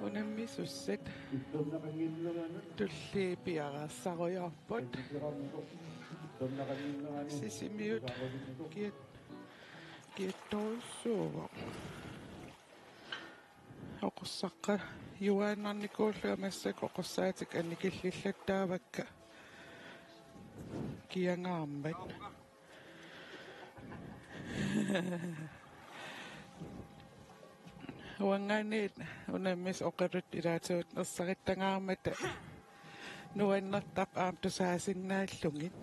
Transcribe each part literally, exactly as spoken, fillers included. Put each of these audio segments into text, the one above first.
Unammisussat tulliit piareersarujoorput. Sisimiut kiat-, kiattorujussuuvoq. Oqorsaqqajuaannarnikuullunga massakkut oqorsaatikka annikillillattaavakka kiangaarmat. Uanngaanniit unammisut oqaluttuat ilaatigut ersarittangaarmata nuannertarpoq aamma tusaasinnaallugit.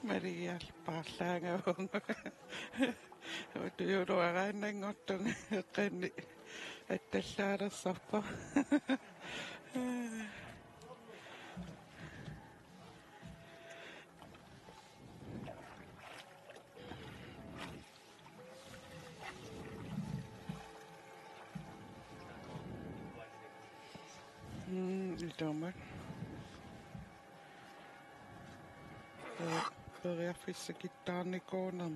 Maria paarlaangavunga. Utujuuluaraannanngortunga eqqanni attallaalersorpoq. Mm, ilumut. Pe-, periarfissakittaarnikuunera.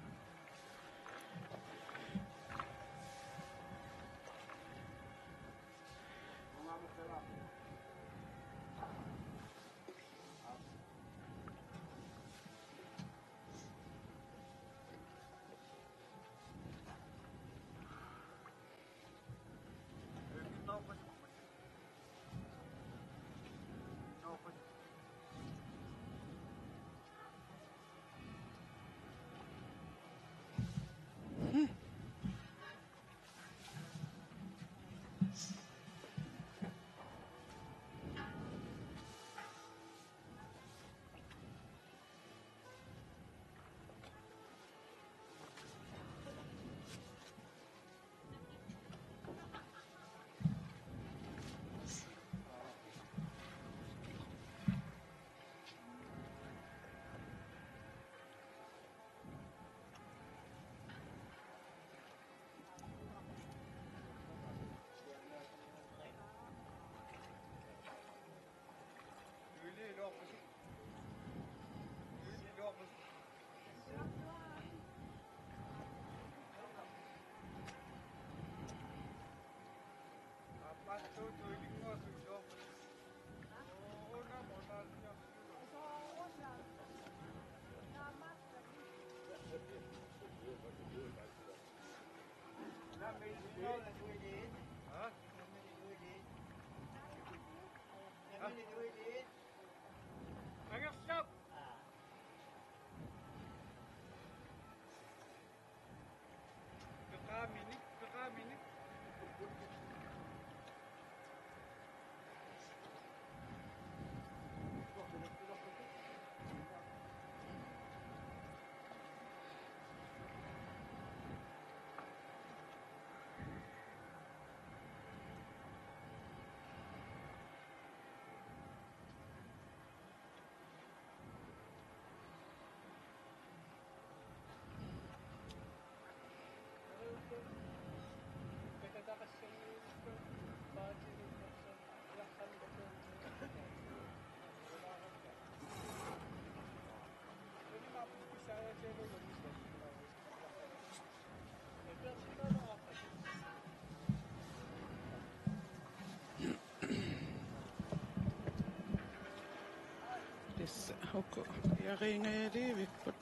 Tassa uku piareerngajalivipput.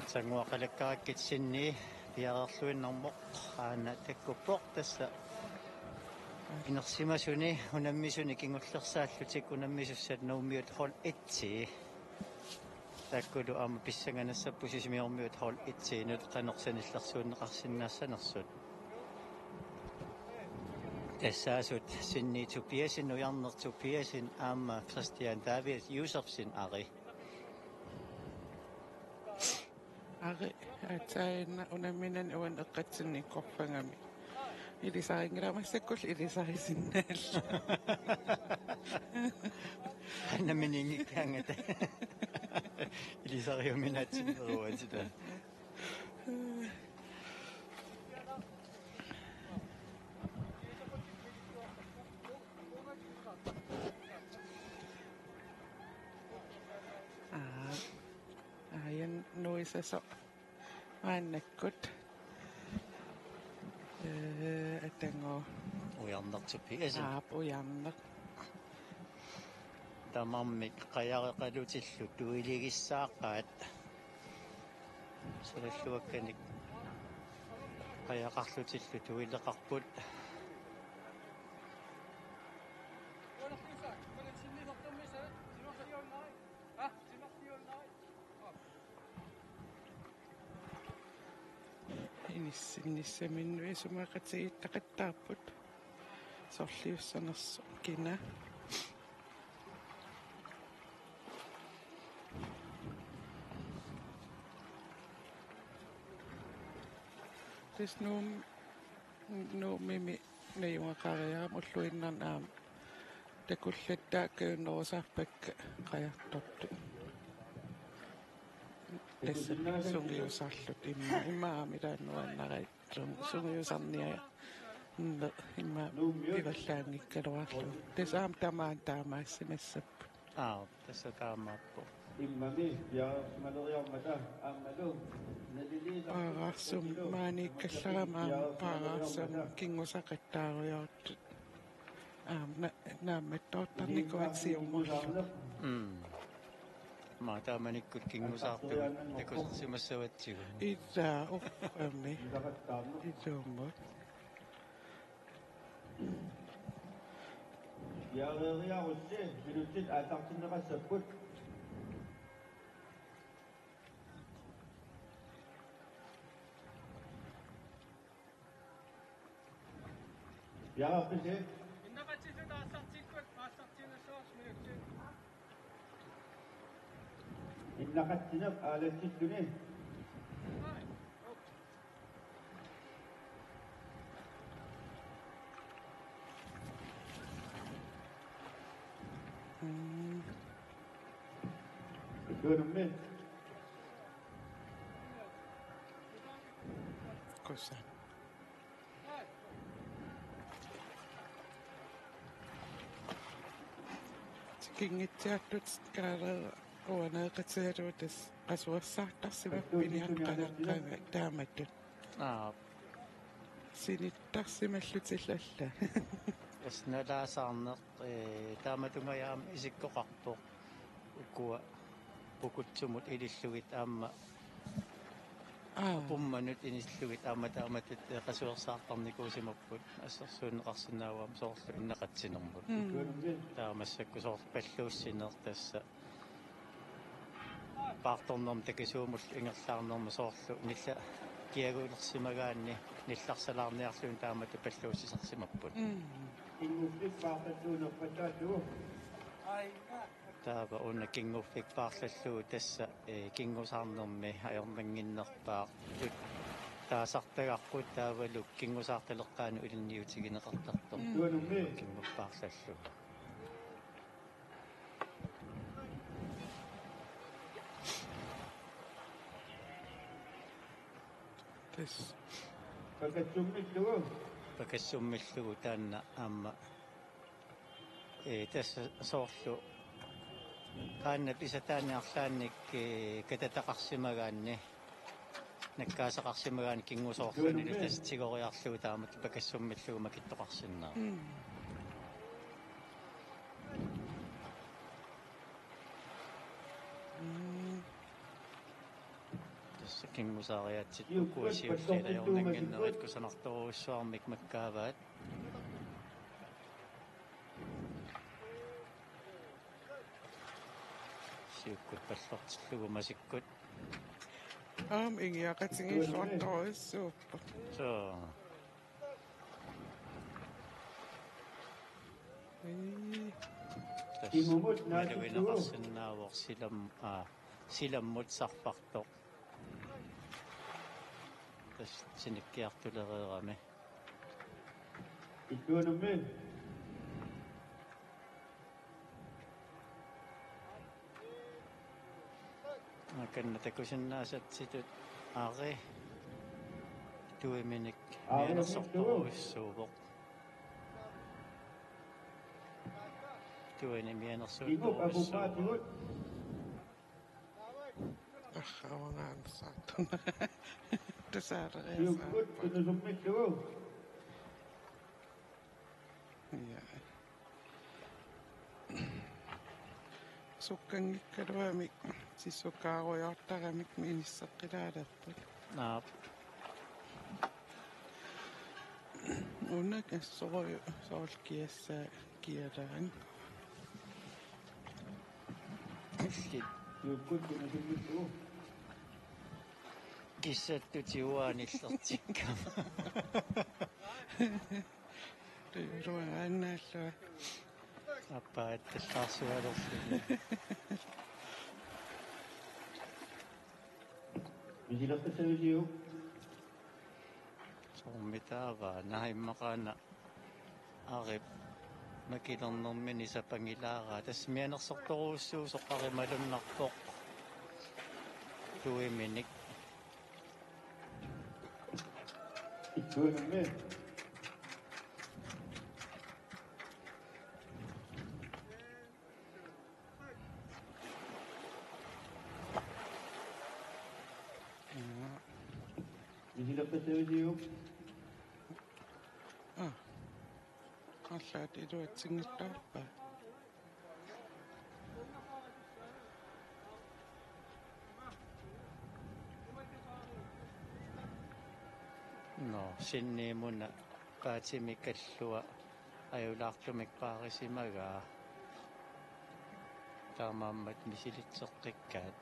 Sanguaqalakkarakkit Sinni piareerluinnarmat aana takkuppoq tassa. Inersimasuni unammisuni kingullersaallutik unammisussat Nuummiut hold et. Taakkulu aamma pissanganassapput Sisimiormiut hold et-inut qanoq sanillersuunneqarsinnaassanersut. Tassaasut Sinni Tobiassen, Nujarneq Tobiassen aamma Christian David Josefsen ari. Ari, aatsaannguaq unamminani uani eqqatsinni korfangami. Ilisarinngilara, massakkullu ilisarisinnaallunga. Nammineq inngikkaangata. Ilisariuminaatsinneruatita. Isaso maannakkut. Ee, atango. Ujarnertupi. Esa. Aap, ujarneq. Tamarmik qajareqalutillu tuiligissaaqaat. Sulalluakkanik qajaqarlutillu tuileqarput. Inissinnissaminnik isumaqatigiittaqattaarput. Sorliussanersoq kina. Tassa Nuum-, Nuummimi najugaqariarama ulluinnarni aamma takullattaaq kajunnerusarpakka qajartortut. Tassa sungiusarlutik immaqa, immaqa aamma ilaannuannarai sung-, sungiusarniarneq immaqa pivallaanngikkaluarlugu. Tassa aamma tamaani taamaassimassapput. Aap, tassa taamaappoq. Immami piareersimaleriarmata aammalu naliliisartut Paaraarsum maaniikkallarama aamma paaraarsum kinngusaqattaarujoortut. Aamma na-, naammattoortarnikuupput siumullu. Mm. Aamma taamanikkut kinngusaartugut takusersimassavatsigut. Ilaa uffami. Ilumut. Piareeriarussi minutsit aallartinneqassapput. Piareerpisi? Innaqatilluta aallartikkut aallartiinnassavarsi minutsit. Innaqatsineq aalatsilluni. Mm. Tuanummi. Kusa. Tikinngitsaartut kaaleera uaneeqatigalugu tassa qasuersaartarsimapput piniaqqanaqqa taamatut. Aap. Sinittarsimallutillu alla. Tassa nalaasaarneq, ee, taamatungajak aamma isikkoqarpoq. Ukua pukutsumut ilillugit aamma Aa. Apummanut inillugit aamma taamatut, ee, qasuersaartarnikuusimapput assersuunneqarsinnaavoq aamma soorlu innaqatsinermut. Mm. Taava massakkut soorlu palluussineq tassa paartornermik takisuumullu ingerlaarnermut soorlu nillat kiagulersimagaanni nillarsalaarniarlugit taamatut palluussisarsimapput. Mm. Kinguffik paartallugu nerpattaarlugu. Taava una kinguffik paarlallugu tassa, ee, kinngusaarnermi ajornannginnerpaartut taasartagaqarput taavalu kinngusaartaleqqaanut ilinniutigineqartartoq. Mm. Kinnguffik paarlallugu. Tassa. Pakassummillugu. Pakassummillugu taanna aamma. Ee, tassa soorlu qaannap isataani arlaannik, ee, katataqarsimagaanni, nakkaasaqarsimagaanni kinngusoorlunilu tassa tigoriarlugu taamatut pakassummillugu makittoqarsinnaavoq. Mm. Mm. Tassa kinngusaariaatsit ukua siulliit ajornannginnerit kusanartorujussuarmik makkaavaat. Siukkut pallortillugu masikkut. Aamma ingiaqatigiilluartorujussuupput. Soo. Ii. Tassa malugineqarsinnaavoq silam-, aa, silammut sarfartoq. Tassa sinikkiartulereerami. Ittuanummi. Akanna takusinnaasatsitut Ari tuiminik mianersortorujussuuvoq. Tuini mianersuuttorujussuuvoq. Arraavagaansaartuna. Tusaaleriasaarpa. Siukkut tunusummillugu. Ja. Sukkanngikkaluamik sissukaarujoortaramik inisseqqilaalerput. Naap. Una kassoruju soorlu kiassaa kialaannguaq. Illit. Siukkut tunusummillugu. Kissattutit uanga anillertikkama. Tujuruaannaallua. Aappaat tallaarsualerluni. Misilertassavisiuk? Soormitaava, naha immaqaana Arip makilernermini sapangilaaraa. Tassa mianersortorujussuusoq Arip malunnarpoq. Tuiminik. Ittuanummi. Misilertassavisiuk? Aa. Arlaat iluatsinngitsoorpa? Nå, Sinniip una paatimi kallua ajulaartumik paarisimagaa. Taamaammat misilitseqqikkaat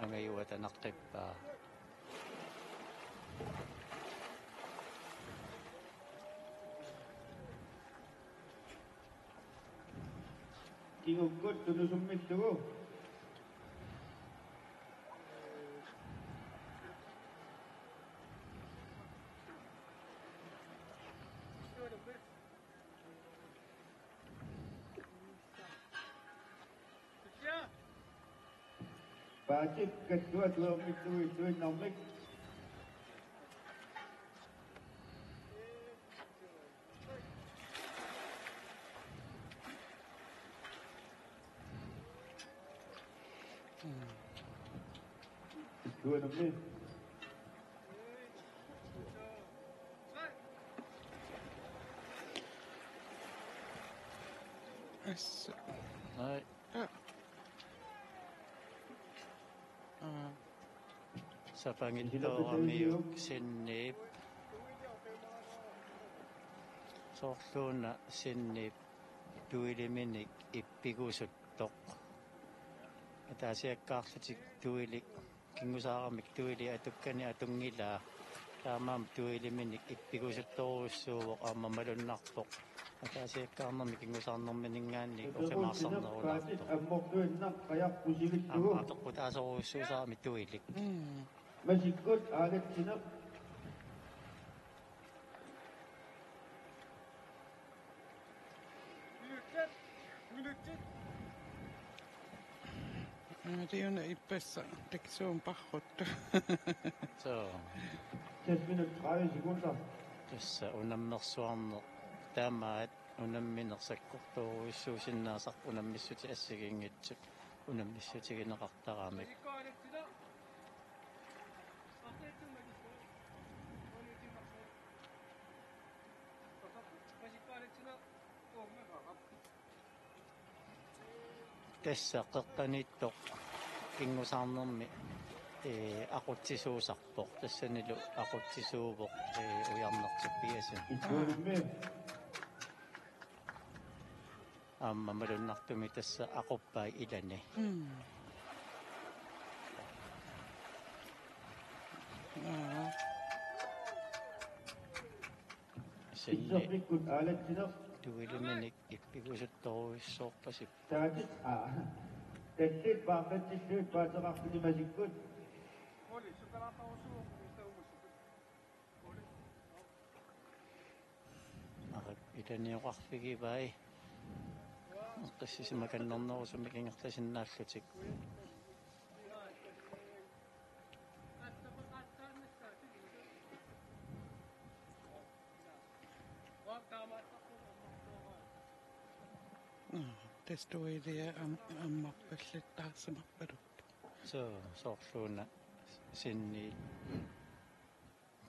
angajuata naqqippaa. Kingukkut tunusummillugu. Paatip kallua tuermittuit tuinnarmik. Tuinnarmik. Assut. Ai. Aa. Aa. Sapanngitsooramiuk Sinniip. Soorluuna Sinniip tuiliminik ippigusuttoq. Ataasiakkaarlutik tuilik, kinngusaaramik tuilik atukkani atunngilaa. Taamaammat tuiliminik ippigusuttorujussuuvoq aamma malunnarpoq. Ataasiakkaarnermi kinngusarnermininngaanniit oqimaarsaarnerulaarpoq. Aamma apeqqutaasorujussuusarami tuilik. Mm. Masikkut aalatsineq. Aaliuna ippassaq taksuumparrut. Soo. Seks minut tredive sekunder. Tassa unammersuarneq tamaat unammineq sakkortoorujussuusinnaasarpoq unammissutit assigiinngitsut unammissutigineqartaramik. Tassa qeqqaniittoq kinngusarnermi, ee, aqutsisuusarpoq. Tassanilu aqutsisuuvoq, ee, ujarnertippiasuni. Aamma malunnartumik tassa aquppai ilani. Mm. Aa. Sinni. Isserpikkut aalatsineq. Tuiliminik ippigusuttorujussuorpasippoq. Taatit, aa. Tallit paaqatsillugit paaseqarluni masikkut. Arip ilanioqarfigivai. Eqqissisimakannernerusumik ingerlasinnaallutik. Aa, tassa tuilia am-, ammarpallattaarsimarpaluppoq. So, soorluuna sinni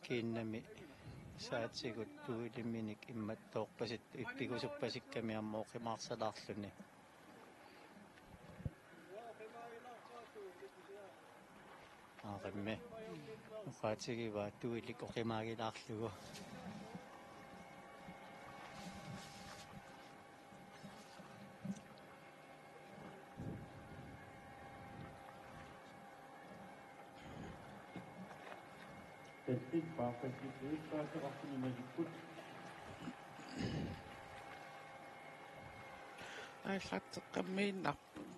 kiinnami saatigut tuiliminik immattoorpasittoq ippigusuppasikkami aamma oqimaarsalaarluni. Aarimmi. Oqaatigivaa tuilik oqimaagilaarlugu. Tassit paarlassiffiit paasisaqarluni malikkut. Aallarteqqammiinnarput.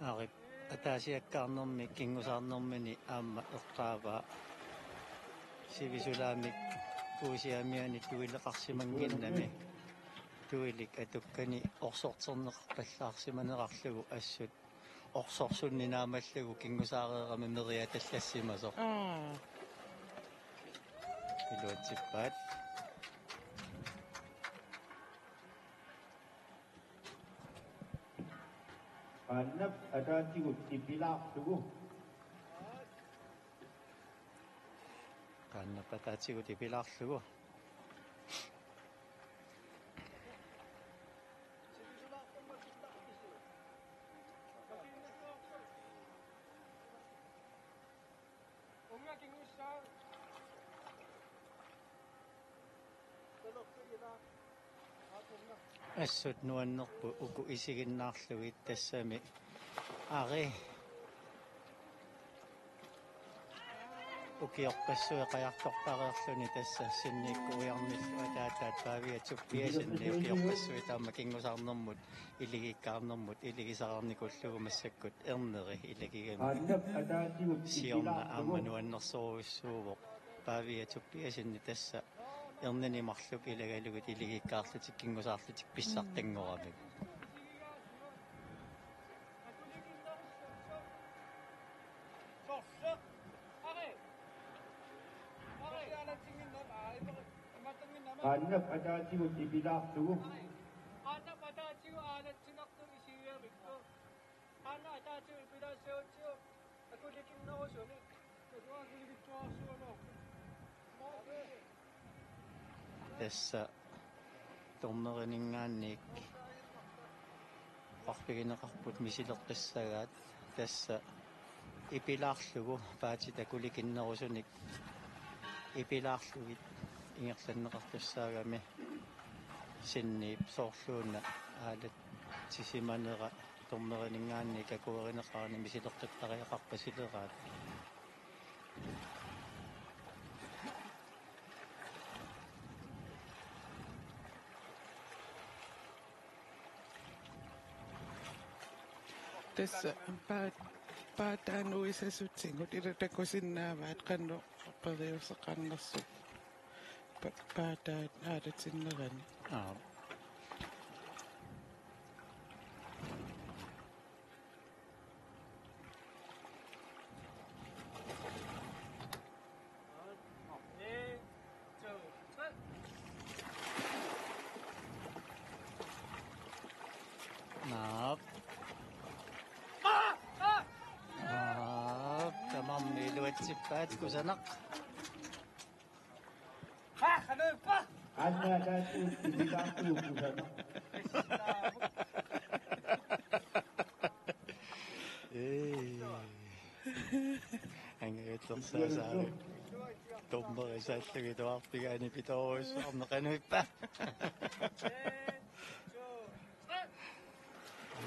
Aarip ataasiakkaarnermi kingusaarnermini aamma eqqaavaa sivisulaamik Kuusiamiani tuileqarsimannginnami tuilik atukkani orsorterneqarpallaarsimanerarlugu assut orsorsunneq naammallugu kingusaareerami meriatallassimasoq. Aa. Iluatsippaat. Qaannap ataatigut ipilaarlugu. Qaannap ataatigut ipilaarlugu. Assut nuannerput uku isiginnaarlugit tassami. Ari. Ukiorpassuit qajartorpareerluni tassa sinniikkut ujarnillu ataataat Pavia Tobiassenip ukiorpassuit taama kingusaarnermut, iligikkaarnermut, iligisaqarnikullugu massakkut erneri ilagigami. Siorna aamma nuannersorujussuuvoq Pavia Tobiassenip tassa ernini marluk ilagalugit iligikkaarlutik kingusaarlutik pissartanngoramik. Qaannap ataatigut ipilaarlugu. Tassa dommerininngaanniit oqarfigineqarput misileqqissagaat tassa ipilaarlugu paatit akulikinnerusunik ipilaarlugit ingerlanneqartussaagami sinniip soorluuna aalatsisimanera dommerininngaanniit akuerineqarani misileqqittariaqarpasileraat. Tassa paat-, paataat nuisasutigut ila takusinnaavaat qanoq periuseqarnersut pa-, paataat aalatinnerani. Aap. Naap. Naap, tamarmik iluatsippaat kusanaq. Anna ataatigut ipilaarlugu kusanaq. Ee. Angajullersaasaaruk. Dommerit saallugit tuarpigaani pitoorujussuarneq qanoq ippa?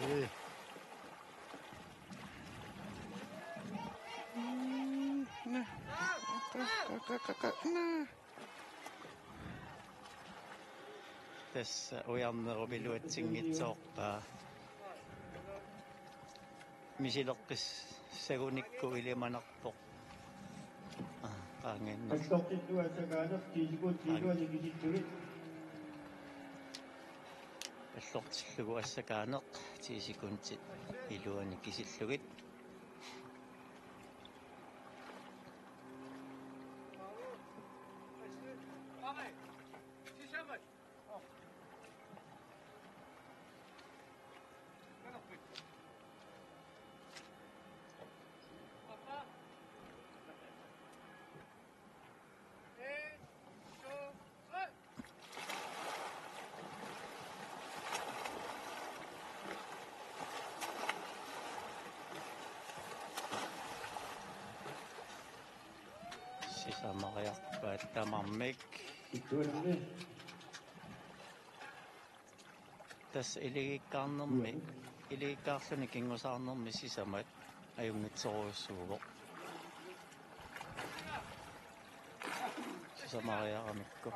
Ee. Mm, na. Ka, ka, ka, ka, ka, na. Tassa ujarnerup iluatsinngitsoorpaa. Misileqqissagunikku ilimanarpoq. Aa, qaangiinnaq. Allortillugu assakaaneq ti sekundit iluani kisitsugit. Allortillugu assakaaneq ti sekundit iluani kisillugit. Sisamariarpaat tamarmik. Tassa iligikkaarnermi, iligikkaarluni kingusaarnermi sisamat ajunngitsorujussuuvoq. Sisamariaramikku.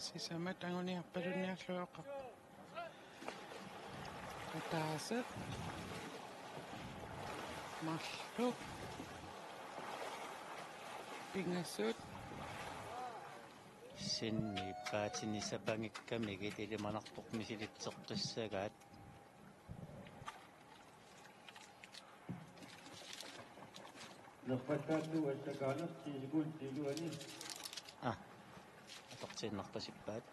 Sisamat anguniarpalunniarlugu oqarpoq. Ataaseq. Marluk. Pingasut. Sinni paatini sapangikkamigit ilimanarpoq misilitseqqissagaat. Nerpassaattuuvoq assakaaneq ti sekundit iluani. Ah. Atortiinnarpasippaat.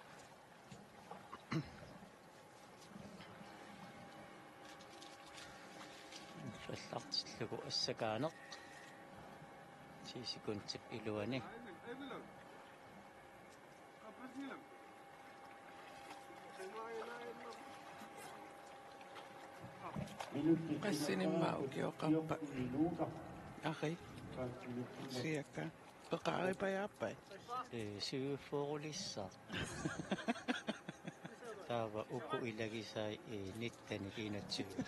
Nerpassaartillugu assakaaneq. Ti sekundip iluani. Qassinimma ukioqarpa? Ari. Siaka. Peqaaripajaarpai. Ee, syvogfyrrelissaaq. Taava uku ilagisai, ee, nitten enogtyve.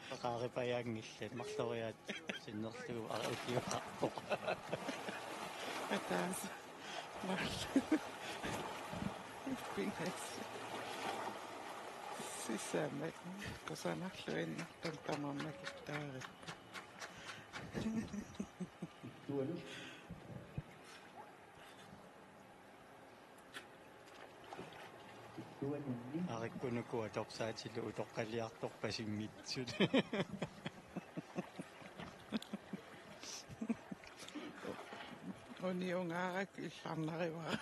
Peqaaripajaanngillat, marloriaat sinnerlugu ukioqarpoq. Ataaseq. Marluk. Pingasut. Sisamat. Kusanarluinnartumik tamarmik ittaarippoq. Arikkunuku atorsaatilu utoqqaliartorpasimmitsut. Uniungaarakku illarnarivara.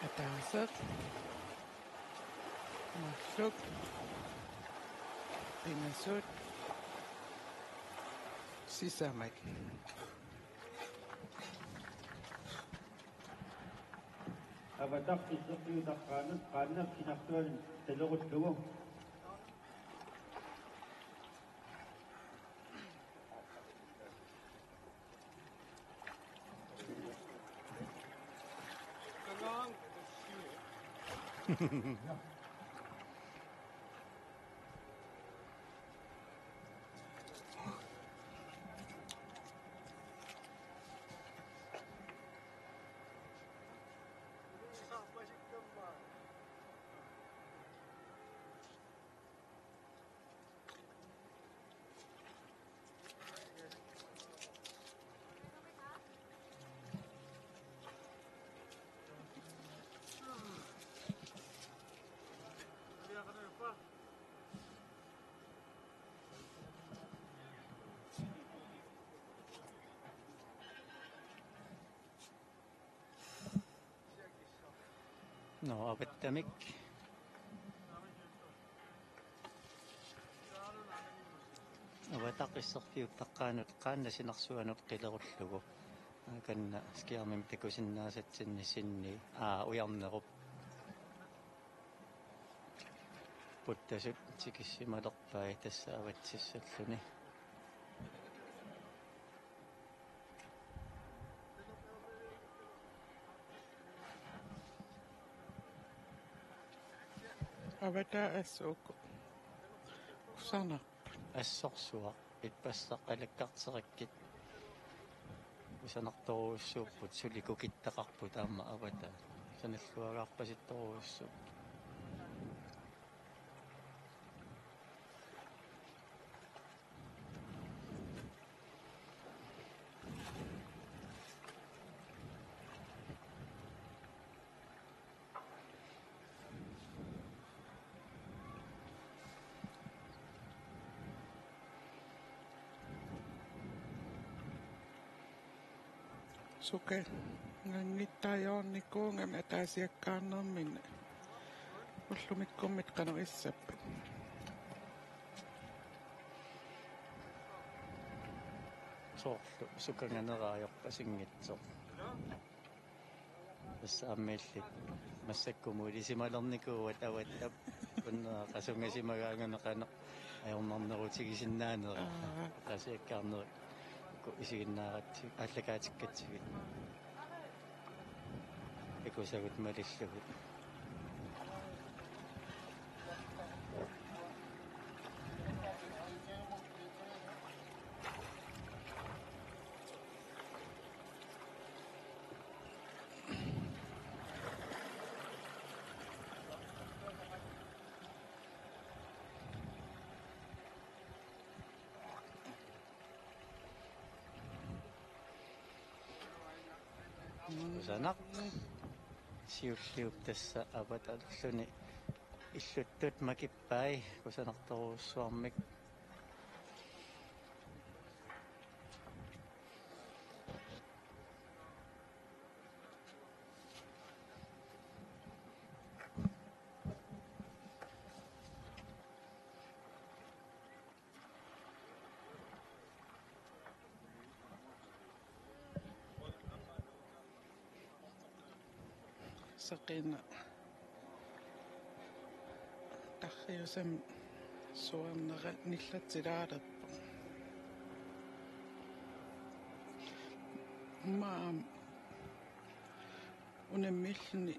Ataaseq. Marluk. Pingasut. Sisamat. Avataq isserfiutaqqaanut qaannap sinartuanut talerullugu. Nå, avattamik. Avataq isserfiutaqqaanut qaannap sinarsuanut qilerullugu. Akanna skærmimi takusinnaasatsinni sinni, aa, ujarnerup. Puttasut tikissimalerpai tassa avatsissalluni. Avataa assut uku. Kusanarput. Assorsuaq. Ippassaq alakkarterikkit. Kusanartorujussuupput, suli kukittaqarput aamma avataat. Sanalluagarpasittorujussuupput. Sukanganngitsoornikuugami ataasiakkaarnermini. Ullumikkummi qanoq issappat? Soorlu sukanganera ajorpasinngitsoq. Tassa aamma illit massakkumut ilisimalernikuuat avattap, una qasungasimagaangami qanoq ajornarnerutigisinnaanera. Aa. Ataasiakkaarnerit uku isiginnaaratsi-, aallakaatikkatsigit. Takusagut malillugit. Kusanaq. Siulliup tassa avatarluni illuttut makippai kusanartorujussuarmik. Seqineq tarriusami suarnera nillatsilaalerpoq. Maam unammilluni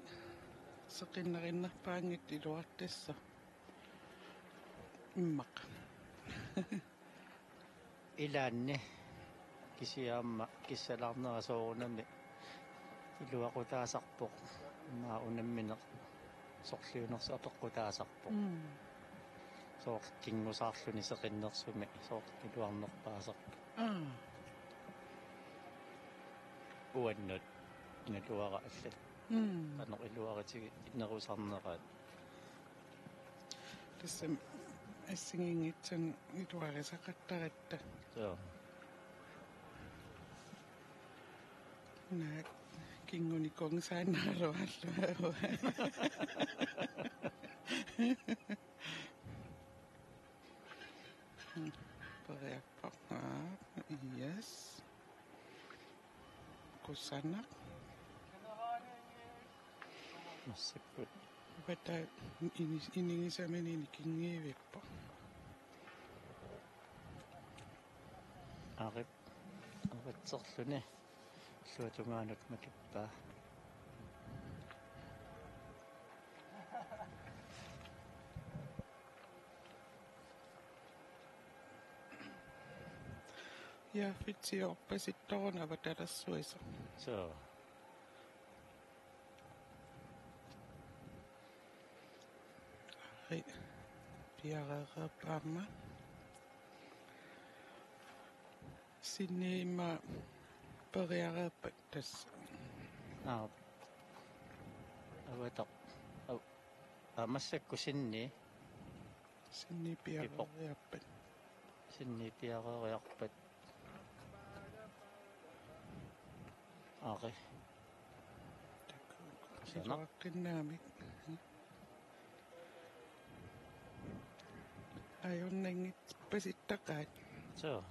seqinnarinnerpaanngitsoq iluartissaq. Immaqa. Ilaanni kisianni aamma kissalaarnera soorunami iluaqutaasarpoq. Immaqa unammineq sorliunersoq apeqqutaasarpoq. Mm. Soorlu kingusaarluni seqinnersumi soorlu iluarnerpaasarpoq. Aa. Uannut naluara allat. Mm. Qanoq iluaritiginerusarneraat. Tassami assigiinngitsunik iluarisaqattaratta. Joo. Naak kingunikuunngisaannaraluarlunga. Periarfissaq. Yes. Kusanaq. Massakkut. Avataa ini-, inigisaminini kinngivippoq. Arip avatserluni illuatungaanut makippaa. Ja, fitsiorpasittoruna avatalersuisoq. Soo. Ari piareerpaamma. Sinniima periareerpat tassa. Aa. Avataq. Au. Aa, massakkut sinni. Sinni piareeriarpat. Sinni piareeriarpat. Aaqi. Sana. Iluaqqinnaammik. Ajornanngitsoorpasittaqaat. Soo.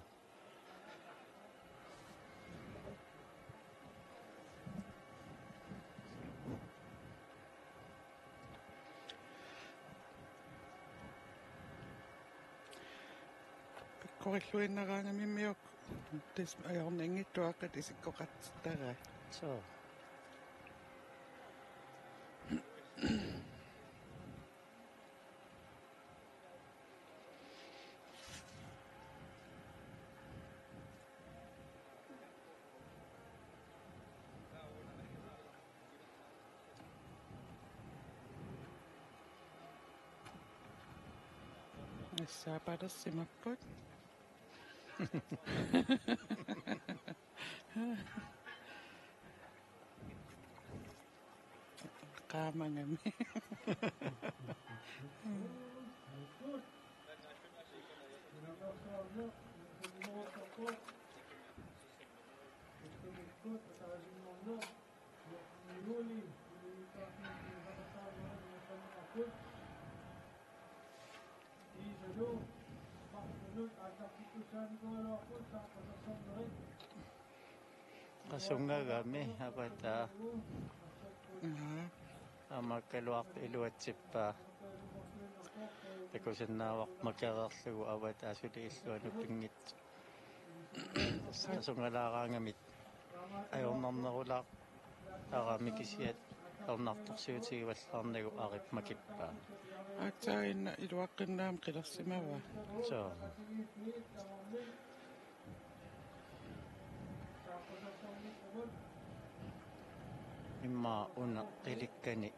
Pikkorilluinnaraangamimmiuk tassa ajornanngitsuaqqat isikkoqartittaraat. Soo. Saapaalersimapput. Qaamagami. Qasungagami avataa. Mhm. Aamma Kaluartoq iluatsippaa. Takusinnaavara makereerlugu avataa suli illuanut pinngitsoq. Qasungalaaraangamik ajornarnerulaartarami kisianni ajornartorsiutigivallaarnagu Arip makippaa. Aatsaat iluaqqinnaamik qilersimavaa. Soo. Immaqa una qilikkani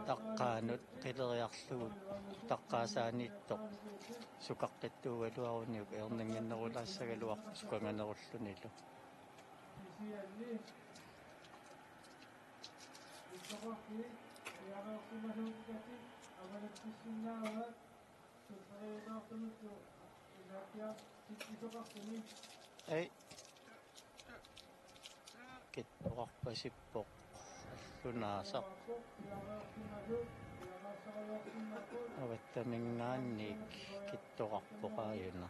taqqaanut qileriarlugu taqqaasaaniittoq sukaqqittuugaluaruniuk ajornannginnerulaassagaluarpoq sukanganerullunilu. Ei. Kittoqarpasippoq allunaasaq. Avattaminngaanniit kittoqarpoq aajuna.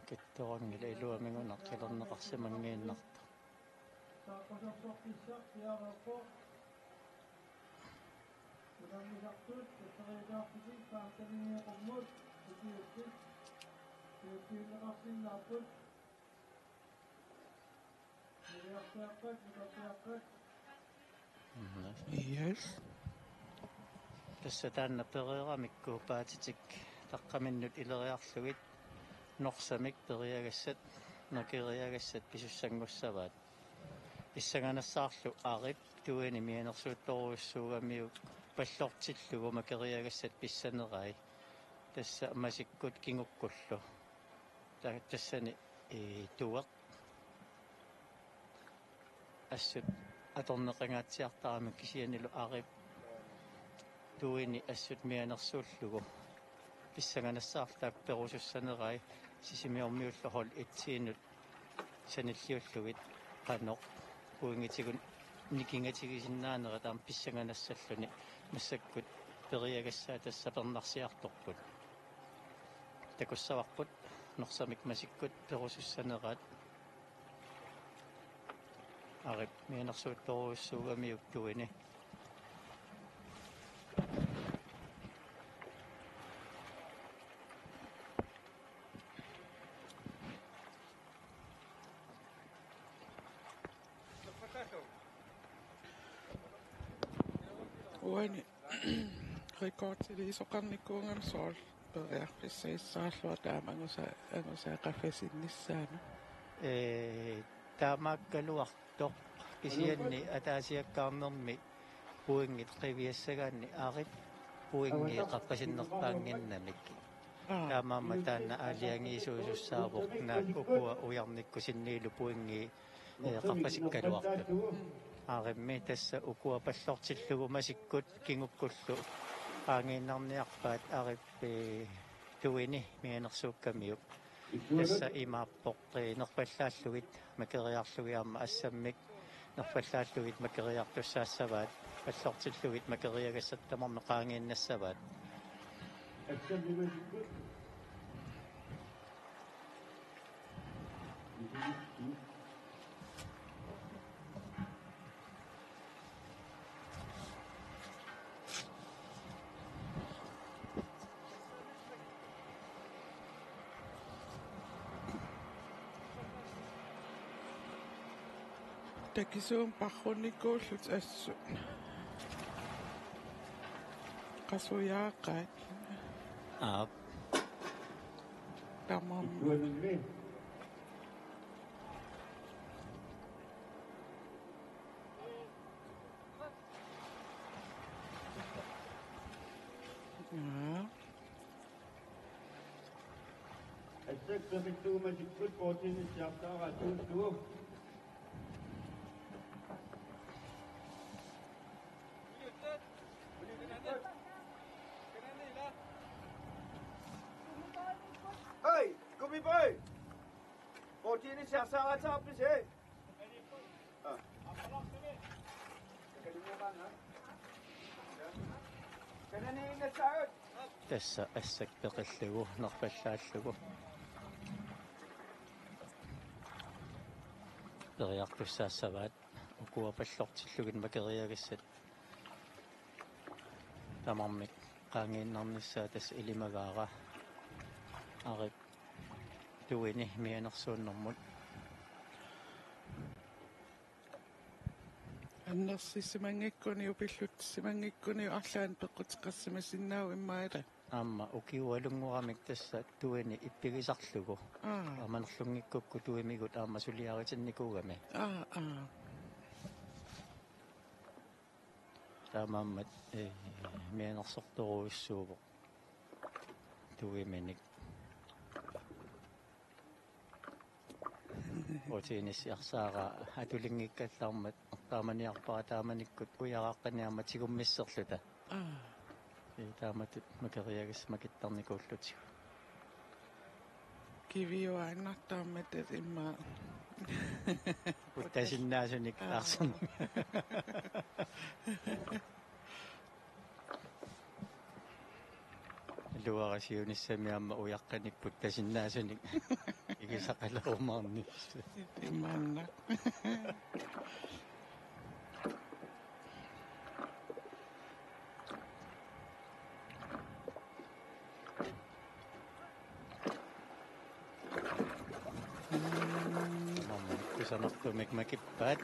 Kittoqanngilaq iluamik una qilerneqarsimanngiinnartoq. Mhm. Yes. Tassa taanna pereeramikku paatitik taqqaminnut ileriarlugit norsamik periagassat, makeriagassat pisussanngussavaat. Pissanganassaarlu Arip tuini mianersuuttorujussuugamiuk pallortillugu makeriagassat pissanerai. Tassa masikkut kingukkullu. Ta-, tassani, ee, tueq. Assut atorneqangaatsiartarami kisiannilu Arip tuini assut mianersuullugu. Pissanganassaarlu taakku perusussanerai Sisimiormiullu hold et-inut sanilliullugit qanoq pointigut nikingatigisinnaanerat aamma pissanganassaalluni massakkut periagassaat tassa sapernarsiartorput. Takussavarput norsamik masikkut perusussaneraat. Arip mianersuuttorujussuugamiuk tuini. Uani rekordiliisoqarnikuugami soorlu periarfissagissaarluartoq aamma angusa-, angusaat qaffasinnissaanut. Ee, taamaakkaluartoq kisianni ataasiakkaarnermi pointit qiviassagaanni Arip pointit qaffasinnerpaannginnamik. Aa. Taamaammat taanna aalajangiisuusussaavoq naak ukua ujarnikkusinniilu pointit, ee, qaffasikkaluartut. Arimi tassa ukua pallortillugu masikkut kingukkullu qaangiinnarniarpaat Arip, ee, tuini mianersuukkamiuk. Tassa imaappoq, ee, nerpallaallugit makeriarlugit aamma assammik nerpallaallugit makeriartussaassavaat, pallortillugit makeriagassat tamarmik qaangiinnassavaat. Takisuumik parrunnikuullutik assut. Qasujaaqaat. Aap. Tamam. Jaa. Assakka peqillugu masikkut bordini siarsaaraa tuullugu. Hej, gummibånd! Bordini siarsaaraatsaarpisi? Tassa assakka peqillugu nerfallaallugu. Periartussaassavaat ukua pallortillugit makeriagassat. Tamarmik qaangiinnarnissaat tassa ilimagaara. Arip tuini mianersuunnermut. Annersisimanngikkuni, upillutsisimanngikkuni arlaannik peqquteqarsimasinnaavoq immaqa ila. Aamma ukiualunngoramik tassa tuini ippigisarlugu. Aa. Amanerlunngikkukku tuimigut aamma suliaritinnikuugami. Aa, aa. Taamaammat, ee, mianersortorujussuuvoq tuiminik. Bordini siarsaaraa atulinngikkaallarmat taamaniarpara taamanikkut ujaraqqani aamma tigummisserluta. Aa. Ee, taamatut makeriagassat makittarnikuullutigu. Kiviuaannartarmat immaqa. Puttasinnaasunik. Aa. Taarserneq. Iluara siunissami aamma ujaqqanik puttasinnaasunik igisaqalerumaarnissaq. Imaanna. Aamma kusanartumik makippaat.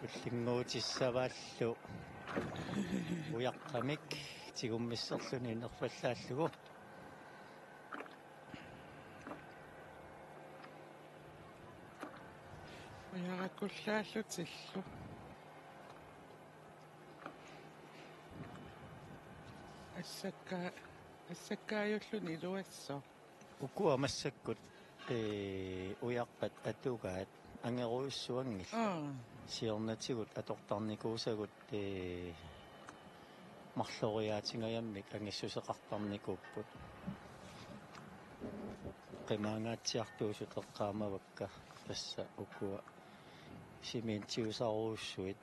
Ullinnguutissavaallu ujaqqamik tigummisserluni nerfallaallugu. Ujarakkullaallutillu. Assakka-, assakkaajulluunniit iluassooq. Ukua massakkut, ee, ujaqqat atugaat angerujussuanngillat. Aa. Siornatigut atortarnikuusagut, ee, marloriaatingajammik angissuseqartarnikuupput. Qimaangaatsiartuusut eqqaamavakka tassa ukua cementsiusarujussuit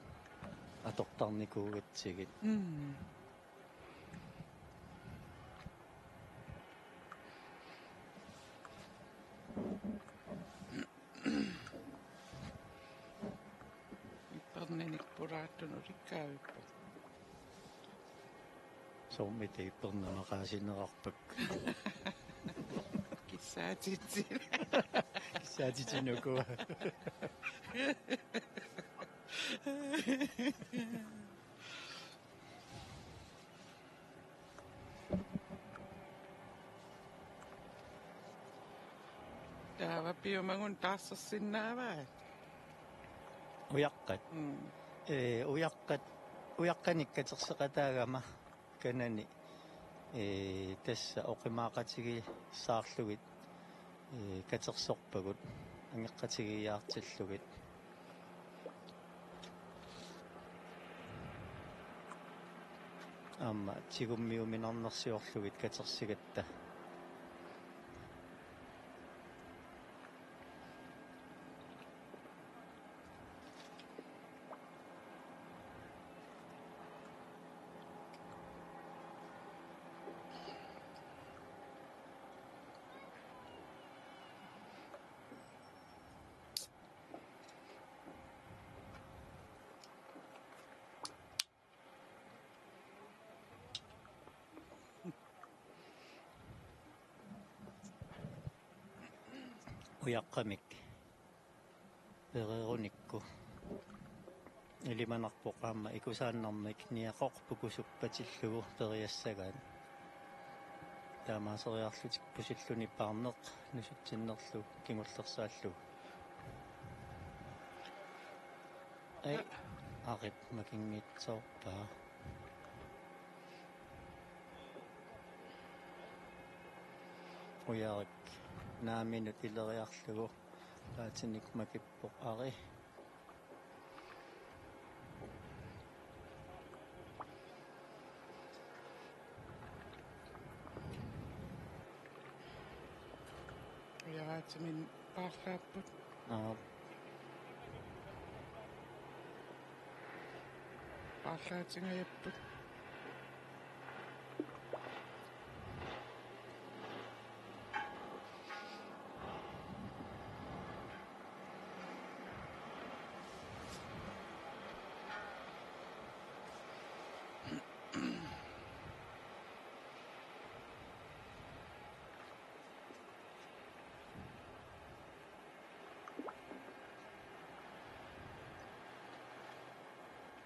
atortarnikuugatsigit. Mm. Ippernanik pulaartunut ulikkaavippat? Soormita ippernanik maqaasineqarpakka? Kissaatitsi. Kissaatitsi ukua. Taava piumagun taarsersinnaavaat? Ujaqqat. Mm. Ee, ujaqqat, ujaqqanik katerseqataagama kanani, ee, tassa oqimaaqatigiissaarlugit, ee, katersorpagut angeqqatigiiaartillugit. Aamma tigummiuminarnersiorlugit katersigatta. Ujaqqamik pereerunikku. Ilimanarpoq aamma ikusaannarmik niaqoq pukusuppatillugu periassagaat. Taamaaseriarlutik pusilluni paarneq nusutsinnerlu kingullersaallugu. Ai, Arip makinngitsoorpaa. Ujarik naaminut ileriarlugu paatinik makippoq Ari. Ujaraatiminnik paarlaapput. Aap. Paarlaatingajapput.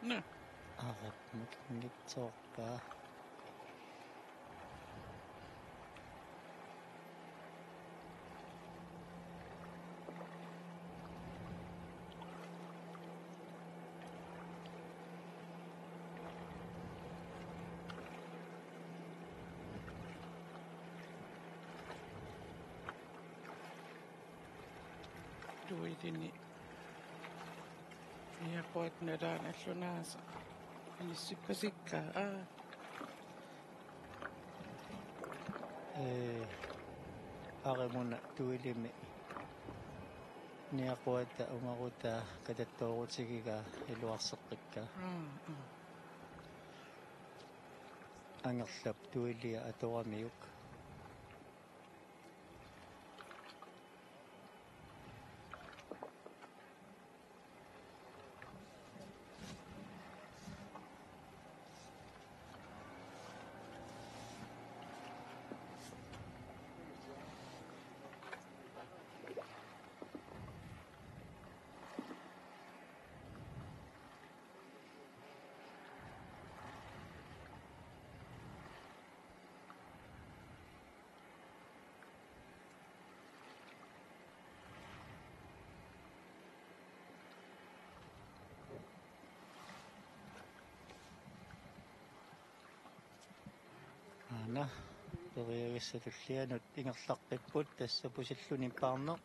Nå. Arip makinngitsoorpaa. Tuilini. Niaquata nalaani allunaasa. Anissippasippoq. Aa. Ee, Arimuna tuilimi niaquata ungarutaa katattoorutigigaa iluarseqqikkaa. Aa, aa. Angerlap tuilia atoramiuk. Aana, periagissat tullianut ingerlaqqipput, tassa pusilluni paarneq.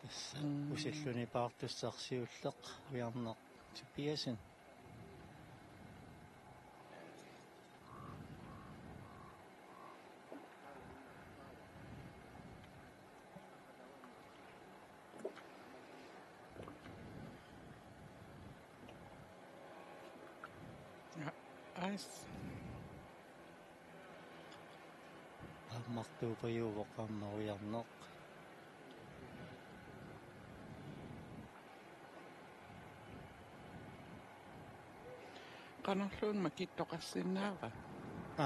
Tassa Mm. pusilluni paartussaq siulleq Ujarneq Tobiassen. Ja, ais. Paammartuupajuuvoq aamma Ujarneq. Qanorluunniit makittoqarsinnaava?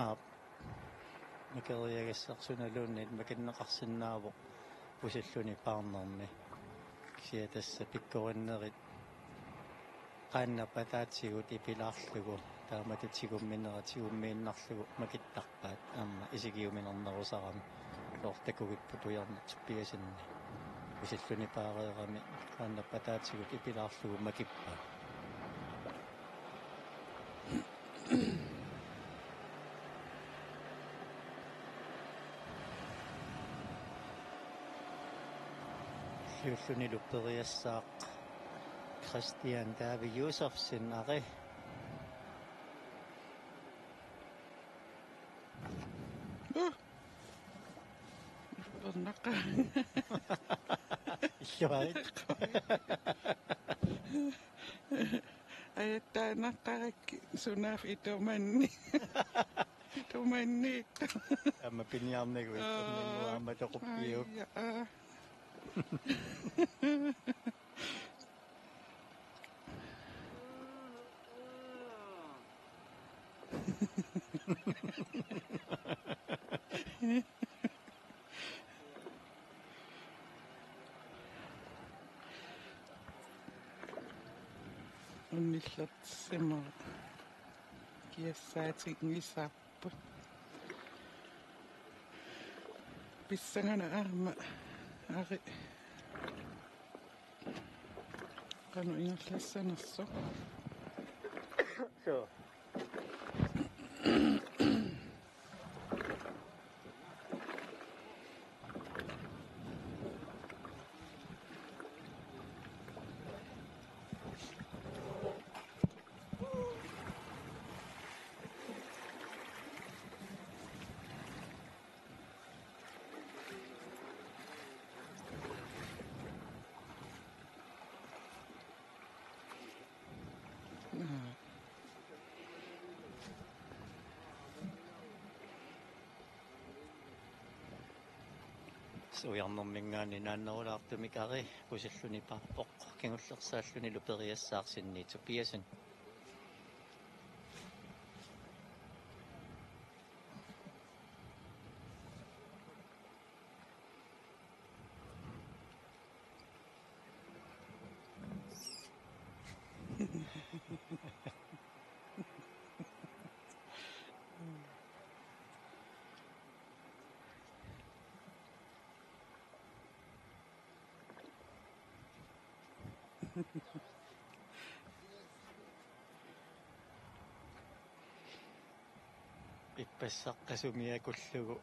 Aap. Makeriagassarsunaluunniit makinneqarsinnaavoq pusilluni paarnermi. Kisianni tassa pikkorinnerit qaannap ataatigut ipilaarlugu taamatut tigumminerat tigummiinnarlugu makittarpaat aamma isigiuminernerusarami. Soorlu takugipput Ujarneq Tobiassenip pusilluni paareerami qaannap ataatigut ipilaarlugu makippaa. Siulliulluunniit periassaaq Christian David Josefsen, Ari. Uh. Illuarit. Ajattaannaqqarakku sunaaffa itumanni. Itumanniittoq. Aamma piniarnagu ittorninnguaq aamma toquppiuk. Aja, aa. Unnillersimavoq. Kiassaatinngisaarput. Pissanganaq aamma. Ari. Qanoq ingerlassanersoq. Suu. Suiarnerminngaanniit naannerulaartumik Ari pusilluni paarpoq, kingullersaallunilu periassaaq Sinni Tobiassen. Ippassaq qasumiakullugu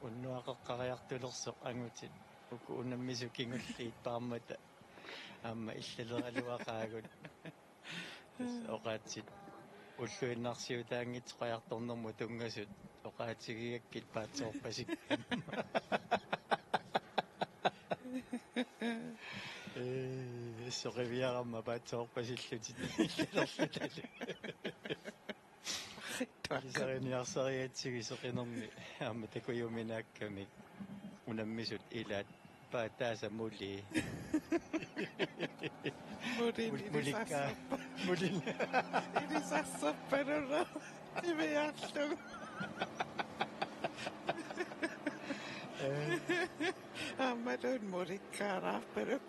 unnuaqeqqariartulersoq angutit uku unammisut kingulliit paarmata aamma illaleraluaqaagut. Tassa oqaatsit ulluinnarsiutaanngitsoq qajartornermut tunngasut oqaatigigakkit paatsoorpasikkama. Ee, soqiviarama paatsoorpasillutit illerlutalu. Ilisariniarsarigatsigit soqinermi aamma takujuminaakkamik unammisut ilaat paataasa mulii. Mulin. Mul-, mulikkaa. Ilisarsorpa-, mulin. Ilisarsorpalunneq. Tiviarlugu. Ee. Aammaluunniit mulikkaaraarpaluk.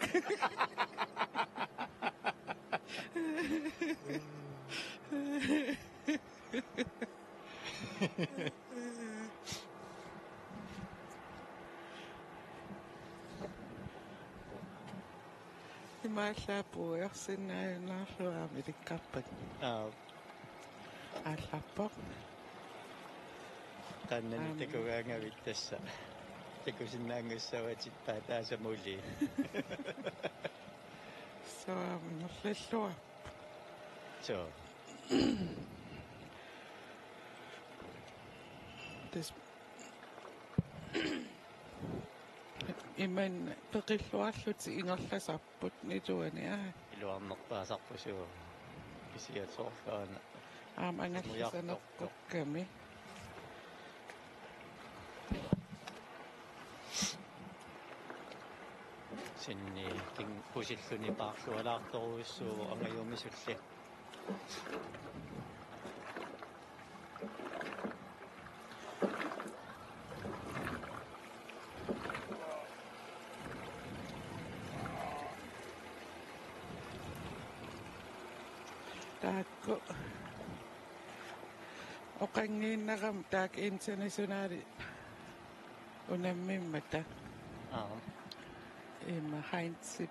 Imaallaat puiorsinnaajunnaarlugu aamma ilikkarpat. Aap. Aallarpoq. Qannani. Aamma. Takugaangavit tassa. Takusinnaanngussavatit paataasa mulii. Soorunami ingerlalluarpoq. Suu. Tassa imannak peqilluarlutik ingerlasarput nituani, aa. Iluarnerpaasarput suu. Kisianni soorlu aana. Aamma angallisanerpoq. Mujartortoq. Kami. Sinni king-, pusilluni paarlualaartorujussuuvoq angajumisulli. Taakku. Oqanngiinnarami taakku internationali unammimmata. Aap. Ima Heinzip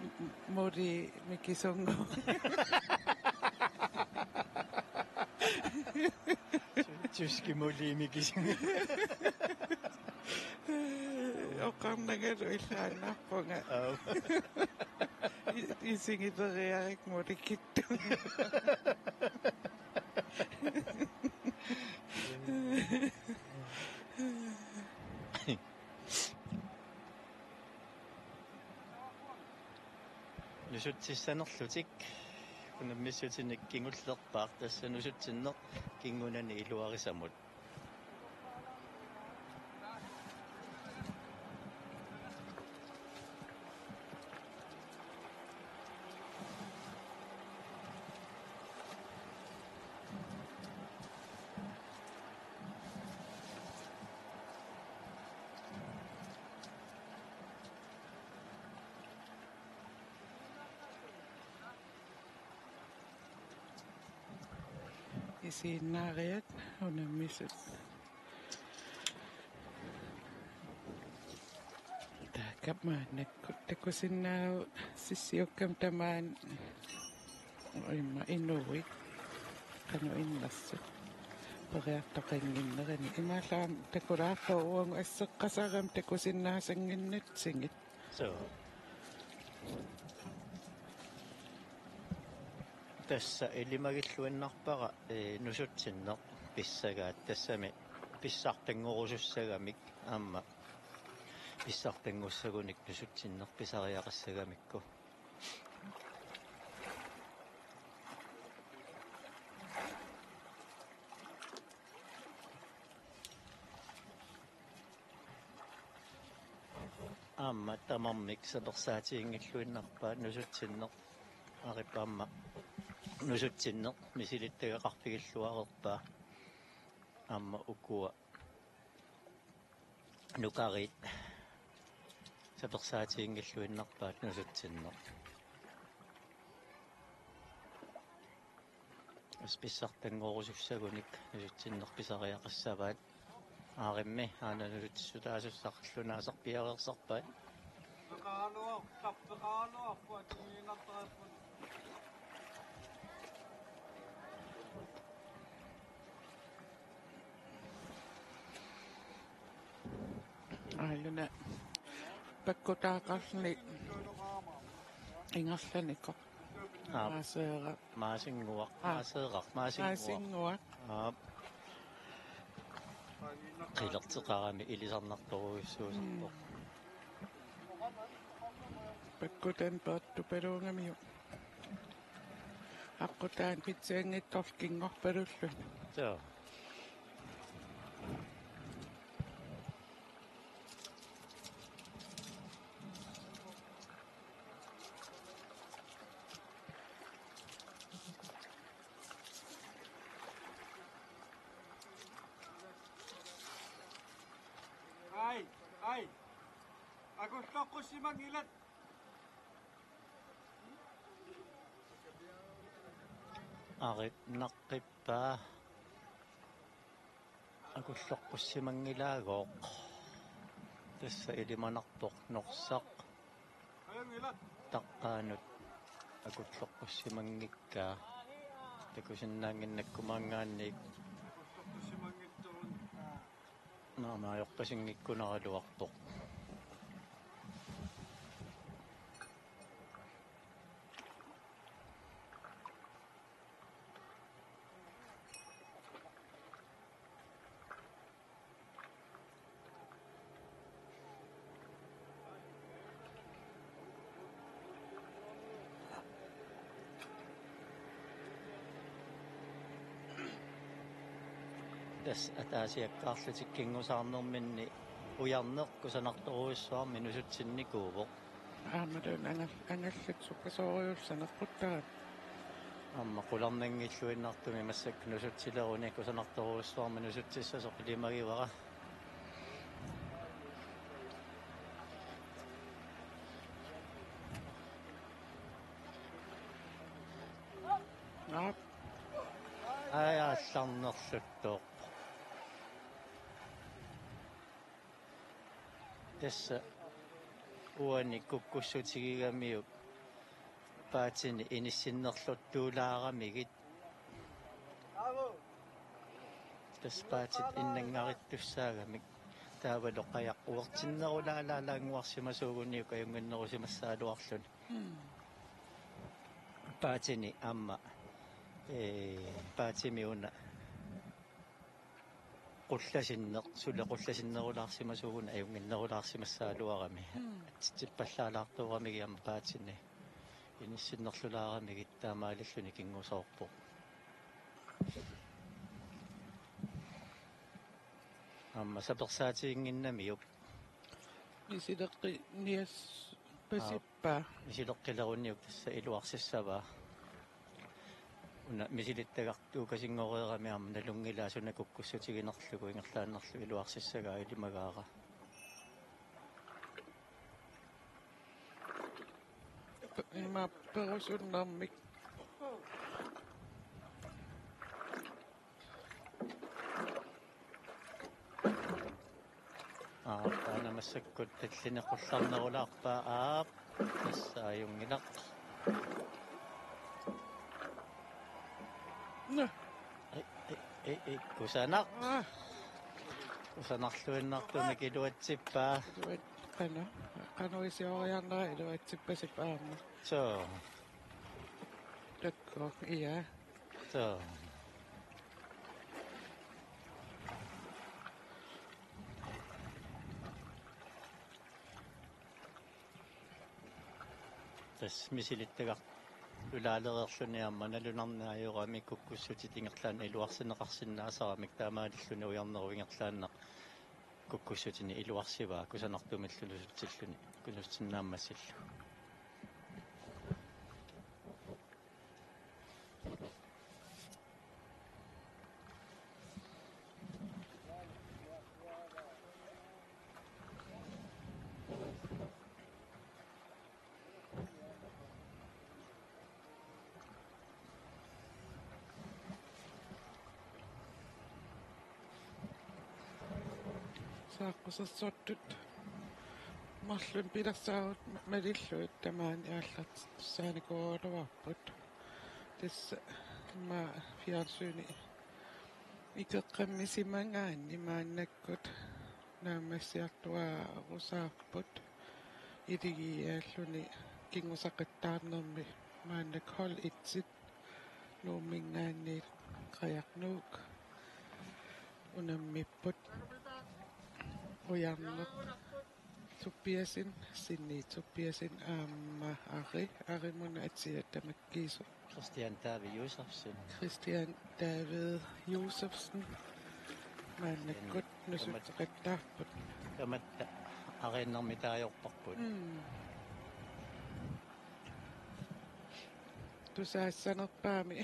m-, m-, mulii mikisunnguuvoq. Ty-, tyski mulii mikisunnguuvoq. Oqarnangalu illaannarpunga. Aap. I-, isigileriarik mulikittu. Nusutsissanerlutik unammissutinik kingullerpaaq, tassa nusutsinneq kingunani iluarisamut. Isiginnaariat unammisut. Taakku maannakkut takusinnaavugut sissiukkami tamaani, immaqa inuit qanoq innersut periartoqannginnerini. Imaallaat takulaarpoq uagut asseqqasarami takusinnaasannginnatsigit. Suu. Tassa ilimagilluinnarpara, ee, nusutsinneq pissagaat, tassami pissartanngorusussagamik aamma pissartanngussagunik nusutsinneq pisariaqassagamikku. Aamma tamarmik sapersaatiginngilluinnarpaat nusutsinneq. Arip aamma nusutsinneq misilittagaqarfigilluarerpaa. Aamma ukua nukariit sapersaatiginngilluinnarpaat nusutsinneq. As pissartanngorusussagunik nusutsinneq pisariaqassavaat. Aarimmi aana nusutsissutaasussaq qallunaasaq piareersarpaat. Aajuna pakkutaaqarluni ingerlanikoq. Aa. Maaseeraq. Maasinnguaq, aa, maaseeraq, maasinnguaq. Maasinnguaq. Aap. Qilerteqarami ilisarnartorujussuusarpoq. Mm. Pakkutanik peertupaluugamiuk. Aqqutaani pitsianngitsorlu kinngorpalulluni. Joo. Ai, ai. Akulloqqussimanngillat. Ari naqqippaa. Akulloqqussimanngilaagut. Tassa ilimanarpoq Norsaq. Taqqaanut akulloqqussimanngikkaa. Takusinnaannginnakkumaanngaanniit. Naamaajoqqisinngikkukku naraluarpoq. Tassa ataasiakkaarlutik kingusaarnerminni ujarneq kusanartorujussuarmik nusutsinnikuuvoq. Aammalu angal-, angallat sukkasuurujuussanerputtaa. Aamma qularnanngilluinnartumik massakkut nusutsileruni kusanartorujussuarmik nusutsissasoq ilimagivara. Aap. Ai, aallarnerluttoq. Tassa uani kukkussutigigamiuk paatini inissinnerluttuulaaramigit. Tassa paatit innangarittussaagamik taavalu qajaq uertinnerulaalaalaannguarsimasuuguniuk ajunnginnerusimassagaluarluni. Mm. Paatini aamma, ee, paatimi una qullasinneq, suli qullasinnerulaarsimasuuguni ajunnginnerulaarsimassagaluarami. Mm. Atsitsippallaalaartuuramigit aamma paatini. Inissinnerlulaaramigit taamaalilluni kingusoorpoq. Aamma sapersaatiginnginnamiuk. Misileqqiniassapasippa? Aa, misileqqileruniuk tassa iluarsissavaa. Una misilittagaqqinngoreerami aamma nalunngilaa suna kukkussutiginerlugu ingerlaannarlugu iluarsissagaa ilimagaara. Ima perusunnermik. Aa, taanna massakkut tallineq qullarnerulaarpaa, aap, tassa ajunngilaq. Nå. Ei, ei, ei, ei, kusanaq. Aa. Kusanarluinnartumik iluatsippaa. Iluat-, qanoq, qanoq ilioriarnera iluatsippasippa aamma. Soo. Takko, ia. Soo. Tassa misilittagaq ulaalereerluni aamma nalunarneq ajorami kukkussutit ingerlaannaq iluarsineqarsinnaasaramik taamaalilluni ujarnerup ingerlaannaq kukkussutini iluarsivaa kusanartumillu nusutsilluni, nusutsinnut naammassillugu. Saaqqusersortut marlunnik pilersaarut malillugit tamaani aallartittussaanikuugaluarput. Tassa immaqa fjernsyni ikeqqammisimagaanni maannakkut naammassiartuaarusaarput iligiiaalluni kinngusaqattaarnermi maannakkut hold etsit Nuumminngaanniit Qajarnuuk unammipput. Ujarneq Tobiassen, Sinni Tobiassen aamma Ari, Arimut atia tamakkiisoq. Christian David Josefsen. Christian David Josefsen. Maannakkut nusutseqattaarput. Tamatta ariinnermik taajorparput. Mm. Tusaassanerpaami.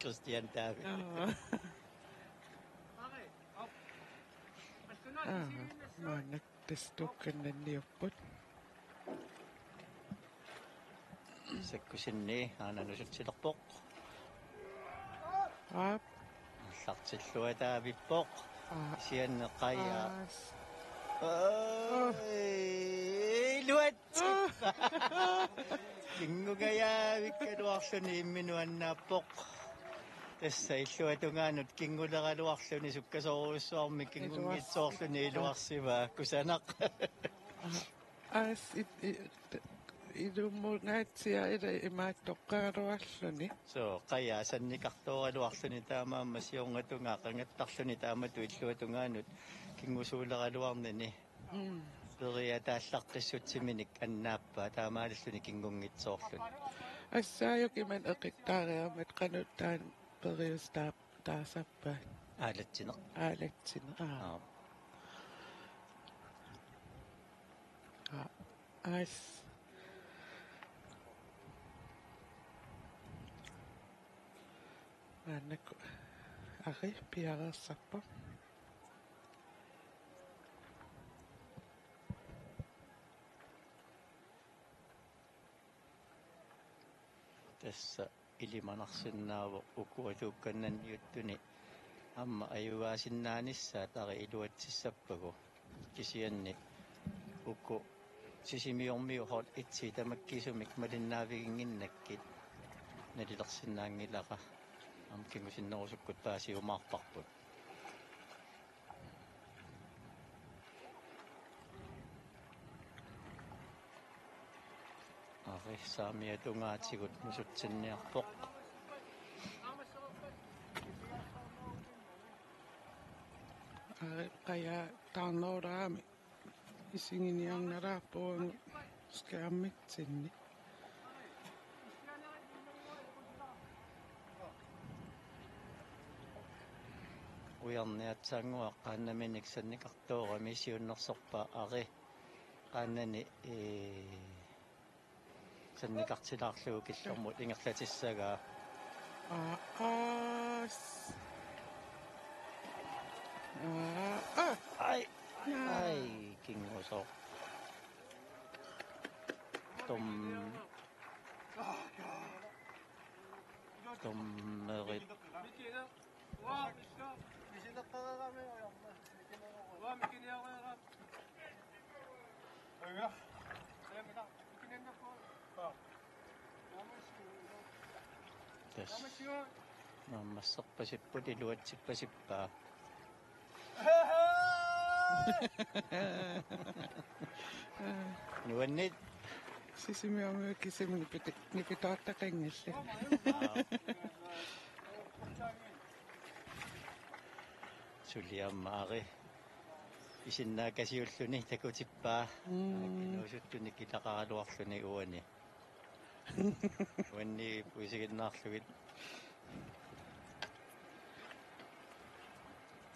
Christian David. Aa. Aa, maannakkut tassa tuukkannanniupput. Sakkusinni aana nusutsilerpoq. Aap. Aallartilluataavippoq. Aa. Kisianni Qaja. Aas. Oi, iluat. Kinngugajavikkaluarluni imminut annaappoq. Tassa illuatungaanut kinnguleraluarluni sukkasoorujussuarmik kinngunngitsoorluni iluarsivaa. Kusanaq. Aas, it-, i-, t-, ilumungaatsiaq ila imaattoqqaaraluarluni. Soo, Qaja sannikartooraluarluni taamaammat siornatungaa qangattarluni taamatut illuatungaanut kinngusuuleraluarnini. Mm. Periataallaqqissutsiminik annaappaa taamaalilluni kinngunngitsoorluni. Assaajuk imannak eqittaariarmat qanoq taanna periuseq taa-, taasarpaat? Aalatsineq. Aalatsineq, aa. Aa. Aa, aas. Maannakkut Ari piareersarpoq. Tassa ilimanarsinnaavoq uku atuukkannanniuttuni aamma ajugaasinnaanissaat Ari iluatsissappagu. Kisianni uku Sisimiormiut hold etsit tamakkiisumik malinnaaviginnginnakkit nalilersinnaanngilara. Aamma kingusinnerusukkut paasiumaarparput. Ari saamiata tungaatigut nusutsinniarpoq. Ari Qaja taarnerulaarami isiginiarnalaarpoq skærmitsinni. Ujarniaatsaannguaq qaannaminik sannikartoorami siunnersorpaa Ari qaannani, ee, sannikartilaarlugu killormut ingerlatissagaa. Aa, aa. Aa, aa. Ai, ai, kingusoq. Tom-, tommerit. Tassa. Naammasserpasipput iluatsippasippaa. Nuanneq. Sisimiormiut kisimik nipiti-, nipitoortaqanngillat. Aa. Suli aamma Ari isinnaakasiulluni takutippaa. Mm. Kinuusuttunik ilaqaraluarluni uani. Uanni puisiginnaarlugit.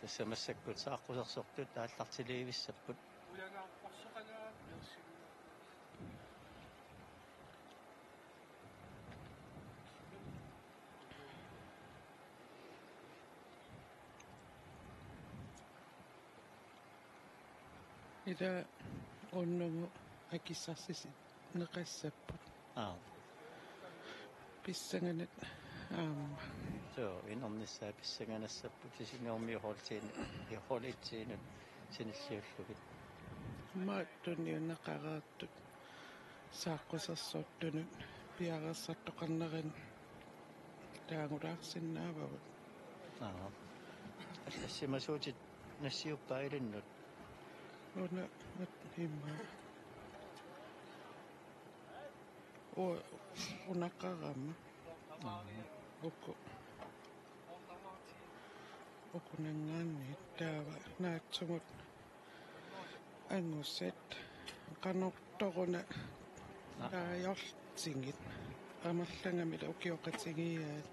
Tassa massakkut saaqqusersortut aallartiliivissapput. Ila unnugu akissarsisineqassapput. Aa. Pissanganaq aamma. Suu, inernissaa pissanganassapput Sisimiormiut holdtiinut, holdtiinut sinilliullugit. Maattunniunneqareertut saaqqusersortunut piareersartoqarnerani taagulaarsinnaavagut. Aa. Allassimasuutit nassiuppaa ilinnut. Una at imma. U-, unaqarama. Aa. Uku. Ukunanngaanniit taava naatsumut angusat qanortoruna. Aa. Taajortingit amerlangamik ukioqatigiiaat.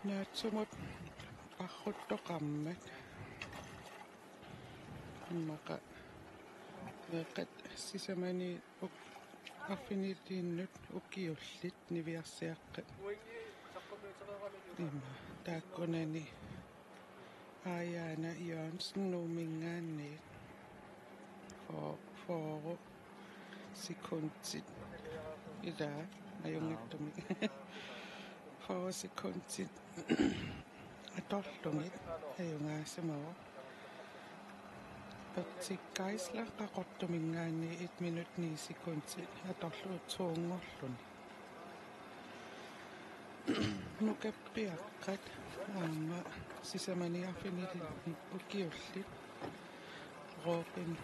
Naatsumut parruttoqarmat. Immaqa meeqqat sisamani uk-, arfinilinnut ukiullit niviarsiaqqat. Ima taakkunani Aajana Jørgensen Nuumminngaanniit. Fo-, fyrre sekundit. Ilaa, ajunngitsumik. Fyrre sekundit atorlugit ajugaasimavoq. Bertik Geisler Qaqortuminngaanniit et minut ni sekundit atorlugu toonngorluni. Nukappiaqqat aamma sisamani arfinilinnut ukiullit. Robin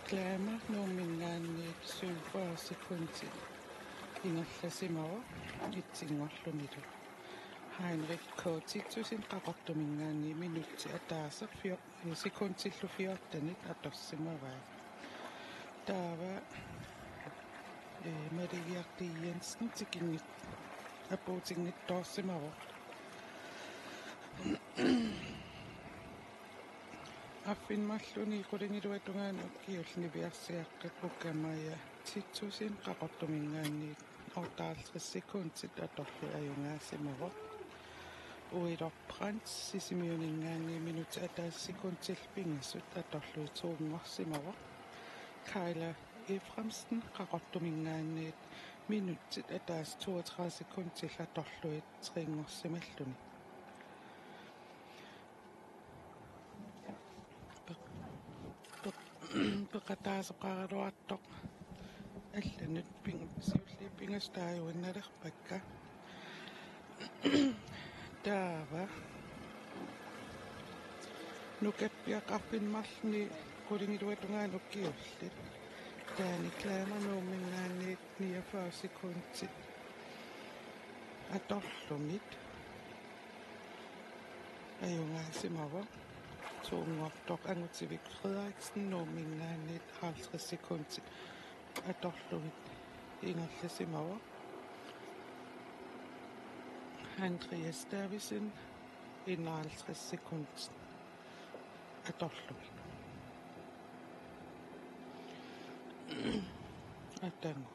Klamer Nuumminngaanniit syvogfyrre sekundit ingerlasimavoq etsinngorlunilu. Heinrich K. Titussen Qaqortuminngaanniit minutsit ataaseq fjor-, sekundillu fjortenit atorsimavai. Taava, eh, Maligiaq Jensen tikinngit-, apuutinngitsoorsimavoq. Arfineq-marlunut qulingiluatungaanut ukiullit niviarsiaqqat Uka-Maja Titussen Qaqortuminngaanniit otteoghalvtreds sekundit atorlugit ajugaasimavoq. Uilor Brandt Sisimiuninngaanniit minutsit ataaseq sekundillu pingasut atorlugit toonngorsimavoq. Kayla Efraimsen Qaqortuminngaanniit minutsit ataaseq toogtredive sekundillu atorlugit treenngorsimalluni. Peq-, peq-, peqataasoqaraluartoq allanut ping-, siulliit pingasut taaguinnalerpakka. Taava nukappiaqqat arfineq-marlunut qulingiluatungaanut ukiullit. Taani Klamer Nuumminngaanniit niogfyrre sekundit. atorlugit ajugaasimavoq. Tuunngortoq Angutivik Frederiksen Nuumminngaanniit halvtreds sekundit atorlugit ingerlasimavoq. Andreas Davidsen enoghalvtreds sekundit atorlugit. Atagu.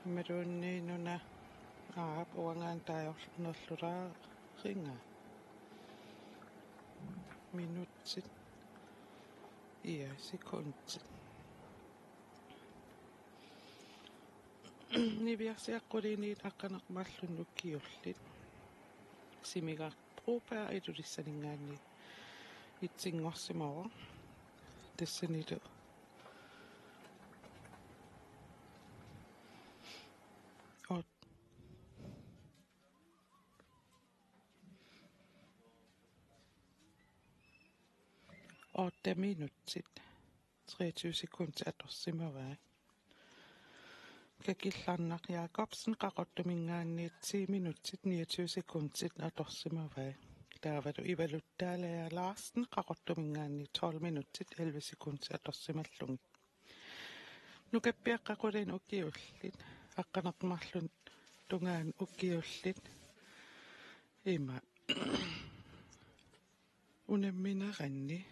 Imaluunniit una aap uangaantaajornerlulaaringa. Minutsit. Ja, sekundit. Niviarsiaq qulinit aqqaneq-marlunnik ukiullit. Simigaaq Broberg Ilulissaninngaanniit itsinngorsimavoq. Tassanilu otte minutsit treogtyve sekundit atorsimavai. Kakillarnaq Jakobsen Qaqortuminngaanniit ti minutsit niogtyve sekundit atorsimavai. Taavalu Ivaluttaalaja Larsen Qaqortuminngaanniit tolv minutsit elleve sekundit atorsimallugit. Nukappiaqqat qulinit ukiullit, aqqaneq-marlunnik tungaanut ukiullit. Ima. Unammineranni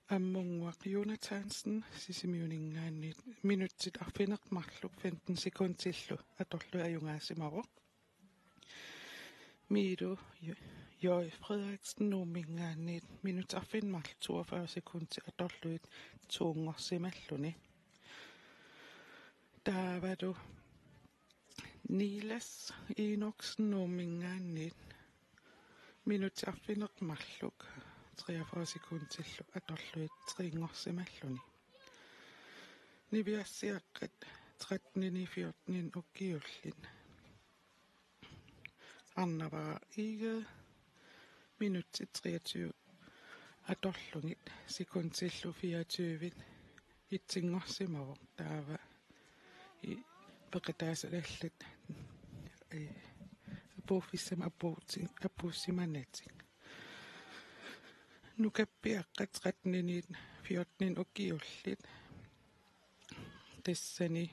Ammunnguaq Jonathansen Sisimiuninngaanniit minutsit arfineq-marluk femten sekundillu atorlugit ajugaasimavoq. Miilu J. J. Frederiksen Nuumminngaanniit minutsit arfineq-marluk toogfyrre sekundit atorlugit tuunngorsimalluni. Taavalu Niels Enoksen Nuumminngaanniit minutsit arfineq-marluk treogfyrre sekundillu atorlugit tretten-inngorsimalluni. Niviarsiaqqat tretten-init fjorten-init ukiullit. Arnavara Egede minutsit treogtyve atorlugit sekundillu fireogtyve itsinngorsimavoq, taava i-, peqataasut allat, eh, apuuffissamik apuuti-, apuussimanatik. Nukappiaqqat tretten-init fjorten-init ukiullit. Tassani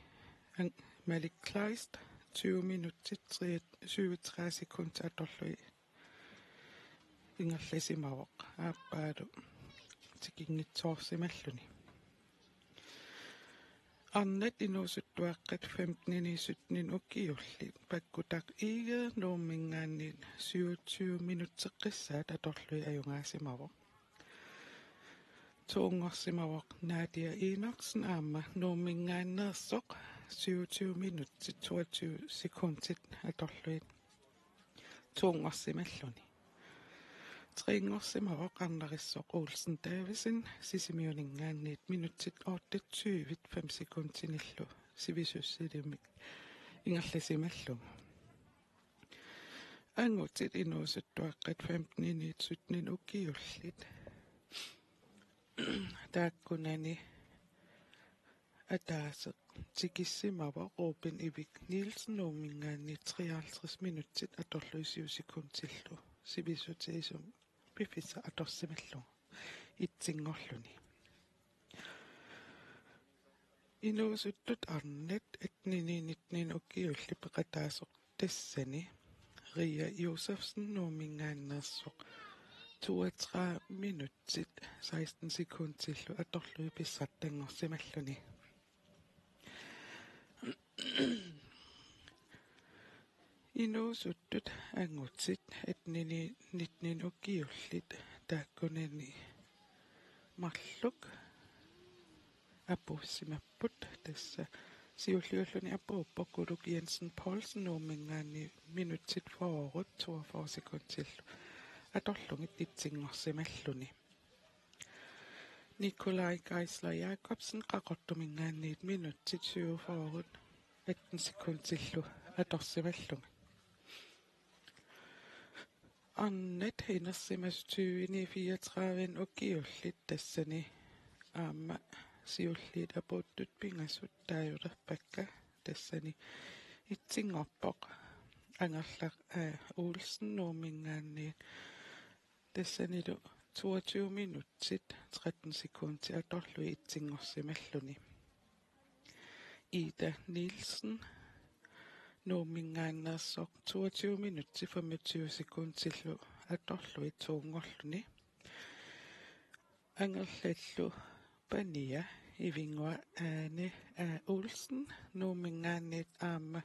Ang-, Malik Kleist tyve minutsit tre-, syvogtredive sekundit atorlugit ingerlasimavoq, aappaalu tikinngitsoorsimalluni. Arnat inuusuttuaqqat femten-init sytten-init ukiullit. Pakkutaq Egede Nuumminngaanniit syvogtyve minutseqqissaat atorlugit ajugaasimavoq. Tuunngorsimavoq Nadia Enoksen aamma Nuumminngaanneersoq syvogtyve minutsit toogtyve sekundit atorlugit tuunngorsimalluni. Tretten-inngorsimavoq Arnarisoq Olsen Davidsen Sisimiuninngaanniit minutsit otteogtyve fem sekundinillu sivisussilimmik ingerlasimallugu. Angutit inuusuttuaqqat femten-init sytten-init ukiullit. Taakkunani ataaseq tikissimavoq Ruben Ivik Nielsen Nuumminngaanniit treoghalvtreds minutsit atorlugit syv sekundillu sivisutigisumik piffissaq atorsimallugu itsinngorluni. Inuusuttut arnat atten-init nitten-init ukiullit peqataasoq tassani Ria Josefsen Nuumminngaanneersoq toogtredive minutsit seksten sekundillu atorlugit pissartanngorsimalluni. Inuusuttut angutit atten-init nitten-init ukiullit taakkunani marluk apuussimapput, tassa siulliulluni apuuppoq Kuluk Jensen Poulsen Nuumminngaanniit minutsit fyrre toogfyrre sekundillu atorlugit itsinngorsimalluni. Nikolaj Geisler Jakobsen Qaqortuminngaanniit minutsit syvogfyrre atten sekundillu atorsimallugit. Arnat inersimasut tyve-init fireogtredive-init ukiullit, tassani aamma siulliit apuuttut pingasut taagulerpakka, tassani Itsinngorpoq Angerlaq A. Olsen Nuumminngaanniit, tassanilu toogtyve minutsit tretten sekundit atorlugit itsinngorsimalluni. Ida Nielsen Nuumminngaanneersoq, toogtyve minutsit femogtyve sekundillu atorlugit toonngorluni. Angerlallu pania Ivinnguaq Ane A. Olsen Nuumminngaanniit aamma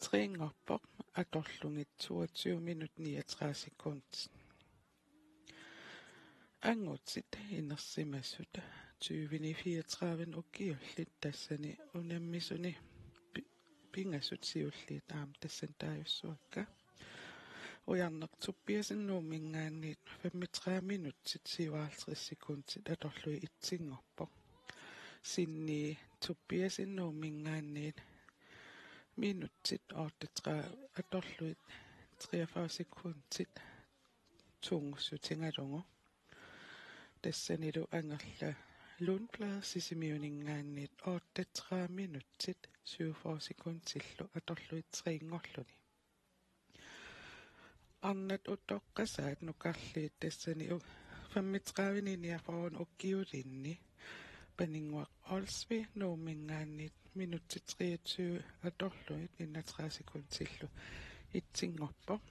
treenngorpoq atorlugit toogtyve minutsit niogtredive sekundit. Angutit inersimasut tyveni fireogtredive ukiullit, tassani unammisuni pi-, pingasut siulliit aamma tassani taajussavakka. Ujarneq Tobiassen Nuumminngaanniit femogtredive minutsit syvoghalvtreds sekundit atorlugit itsinngorpoq. Sinni Tobiassen Nuumminngaanniit minutsit otteogtredive atorlugit treogfyrre sekundit toonngussutigalugu. Tassanilu Angerlaq Lundblad Sisimiuninngaanniit otteogtredive minutsit syvogfyrre sekundillu atorlugit treenngorluni. Arnat utoqqasaat nukarliit, tassani u-, femogtredive niogfyrre ukiulinni Paninnguaq Olsvig Nuumminngaanniit minutsit treogtyve atorlugit enogtredive sekundillu itsinngorpoq.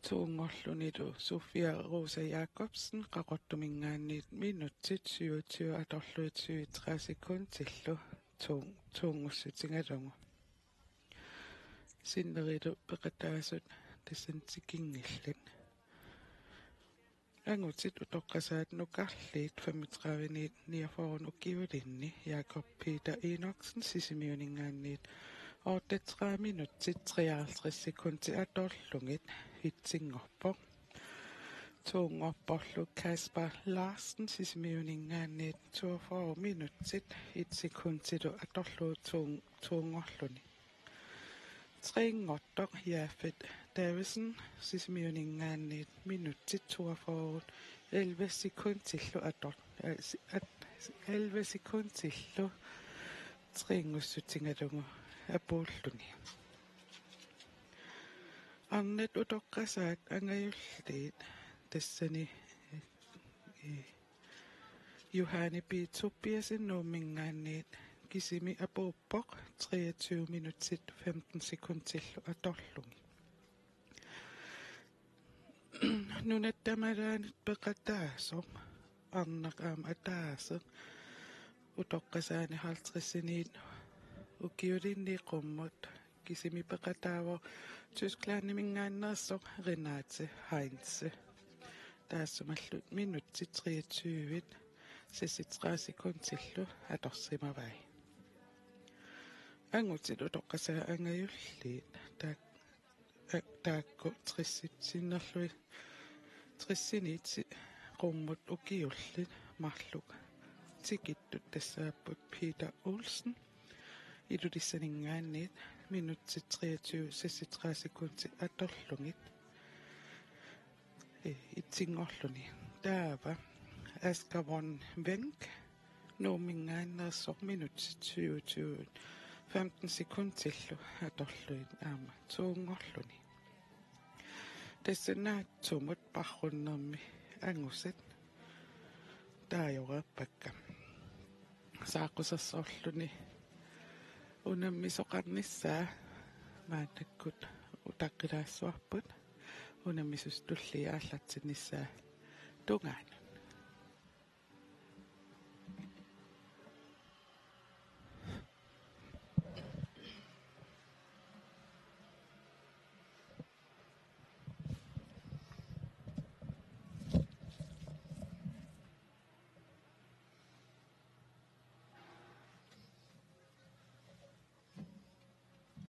Toonngorlunilu Sofia Rosa Jacobsen Qaqortuminngaanniit minutsit syvogtyve atorlugit syvogtredive sekundillu toon-, toonngussutigalugu. Sinnerilu peqataasut tassani tikinngillat. Angutit utoqqasaat nukarliit femogtredive niogfyrre ukiulinni Jakob Peter Enoksen Sisimiuninngaanniit otteogtredive minutsit treoghalvtreds sekundit atorlugit itsinngorpoq. Toonngorporlu Kasper Larsen Sisimiuninngaanniit toogfyrre minutsit et sekundilu atorlugu toon-, toonngorluni. Treenngortoq Jafet Davidsen Sisimiuninngaanniit minutsit toogfyrre elleve sekundillu ator-, øh, si-, at-, elleve sekundillu treenngussutigalugu apuulluni. Arnat utoqqasaat angajulliit, tassani, øh, Juhani P. Tobiassen Nuumminngaanniit kisimi apuuppoq treogtyve minutsit femten sekundillu atorlugit. Nunatta tamalaanut peqataasoq arnaq aamma ataaseq utoqqasaani halvtredsiniit ukiulinni qummut kisimi peqataavoq Tysklandiminngaanneersoq Renate Heinze. Taassumalu minutsit treogtyve seksogtredive sekundillu atorsimavai. Angutit utoqqasaat angajulliit taak-, a-, taakku tressit sinnerlugit, tressiniit si-, qummut ukiullit marluk tikittut tassaapput Peter Olsen Ilulissaninngaanniit minutsit treogtyve seksogtredive sekundit atorlugit, øh, itsinngorluni. Taava Asger Von Wenck Nuumminngaanneersoq minutsit syvogtyve femten sekundillu atorlugit aamma toonngorluni. Tassa naatsumut parrunnermi angusat taajoreerpakka. Saaqqusersorluni unammisoqarnissaa maannakkut utaqqilaassavarput, unammisut tulliit aallartinnissaata tungaanut.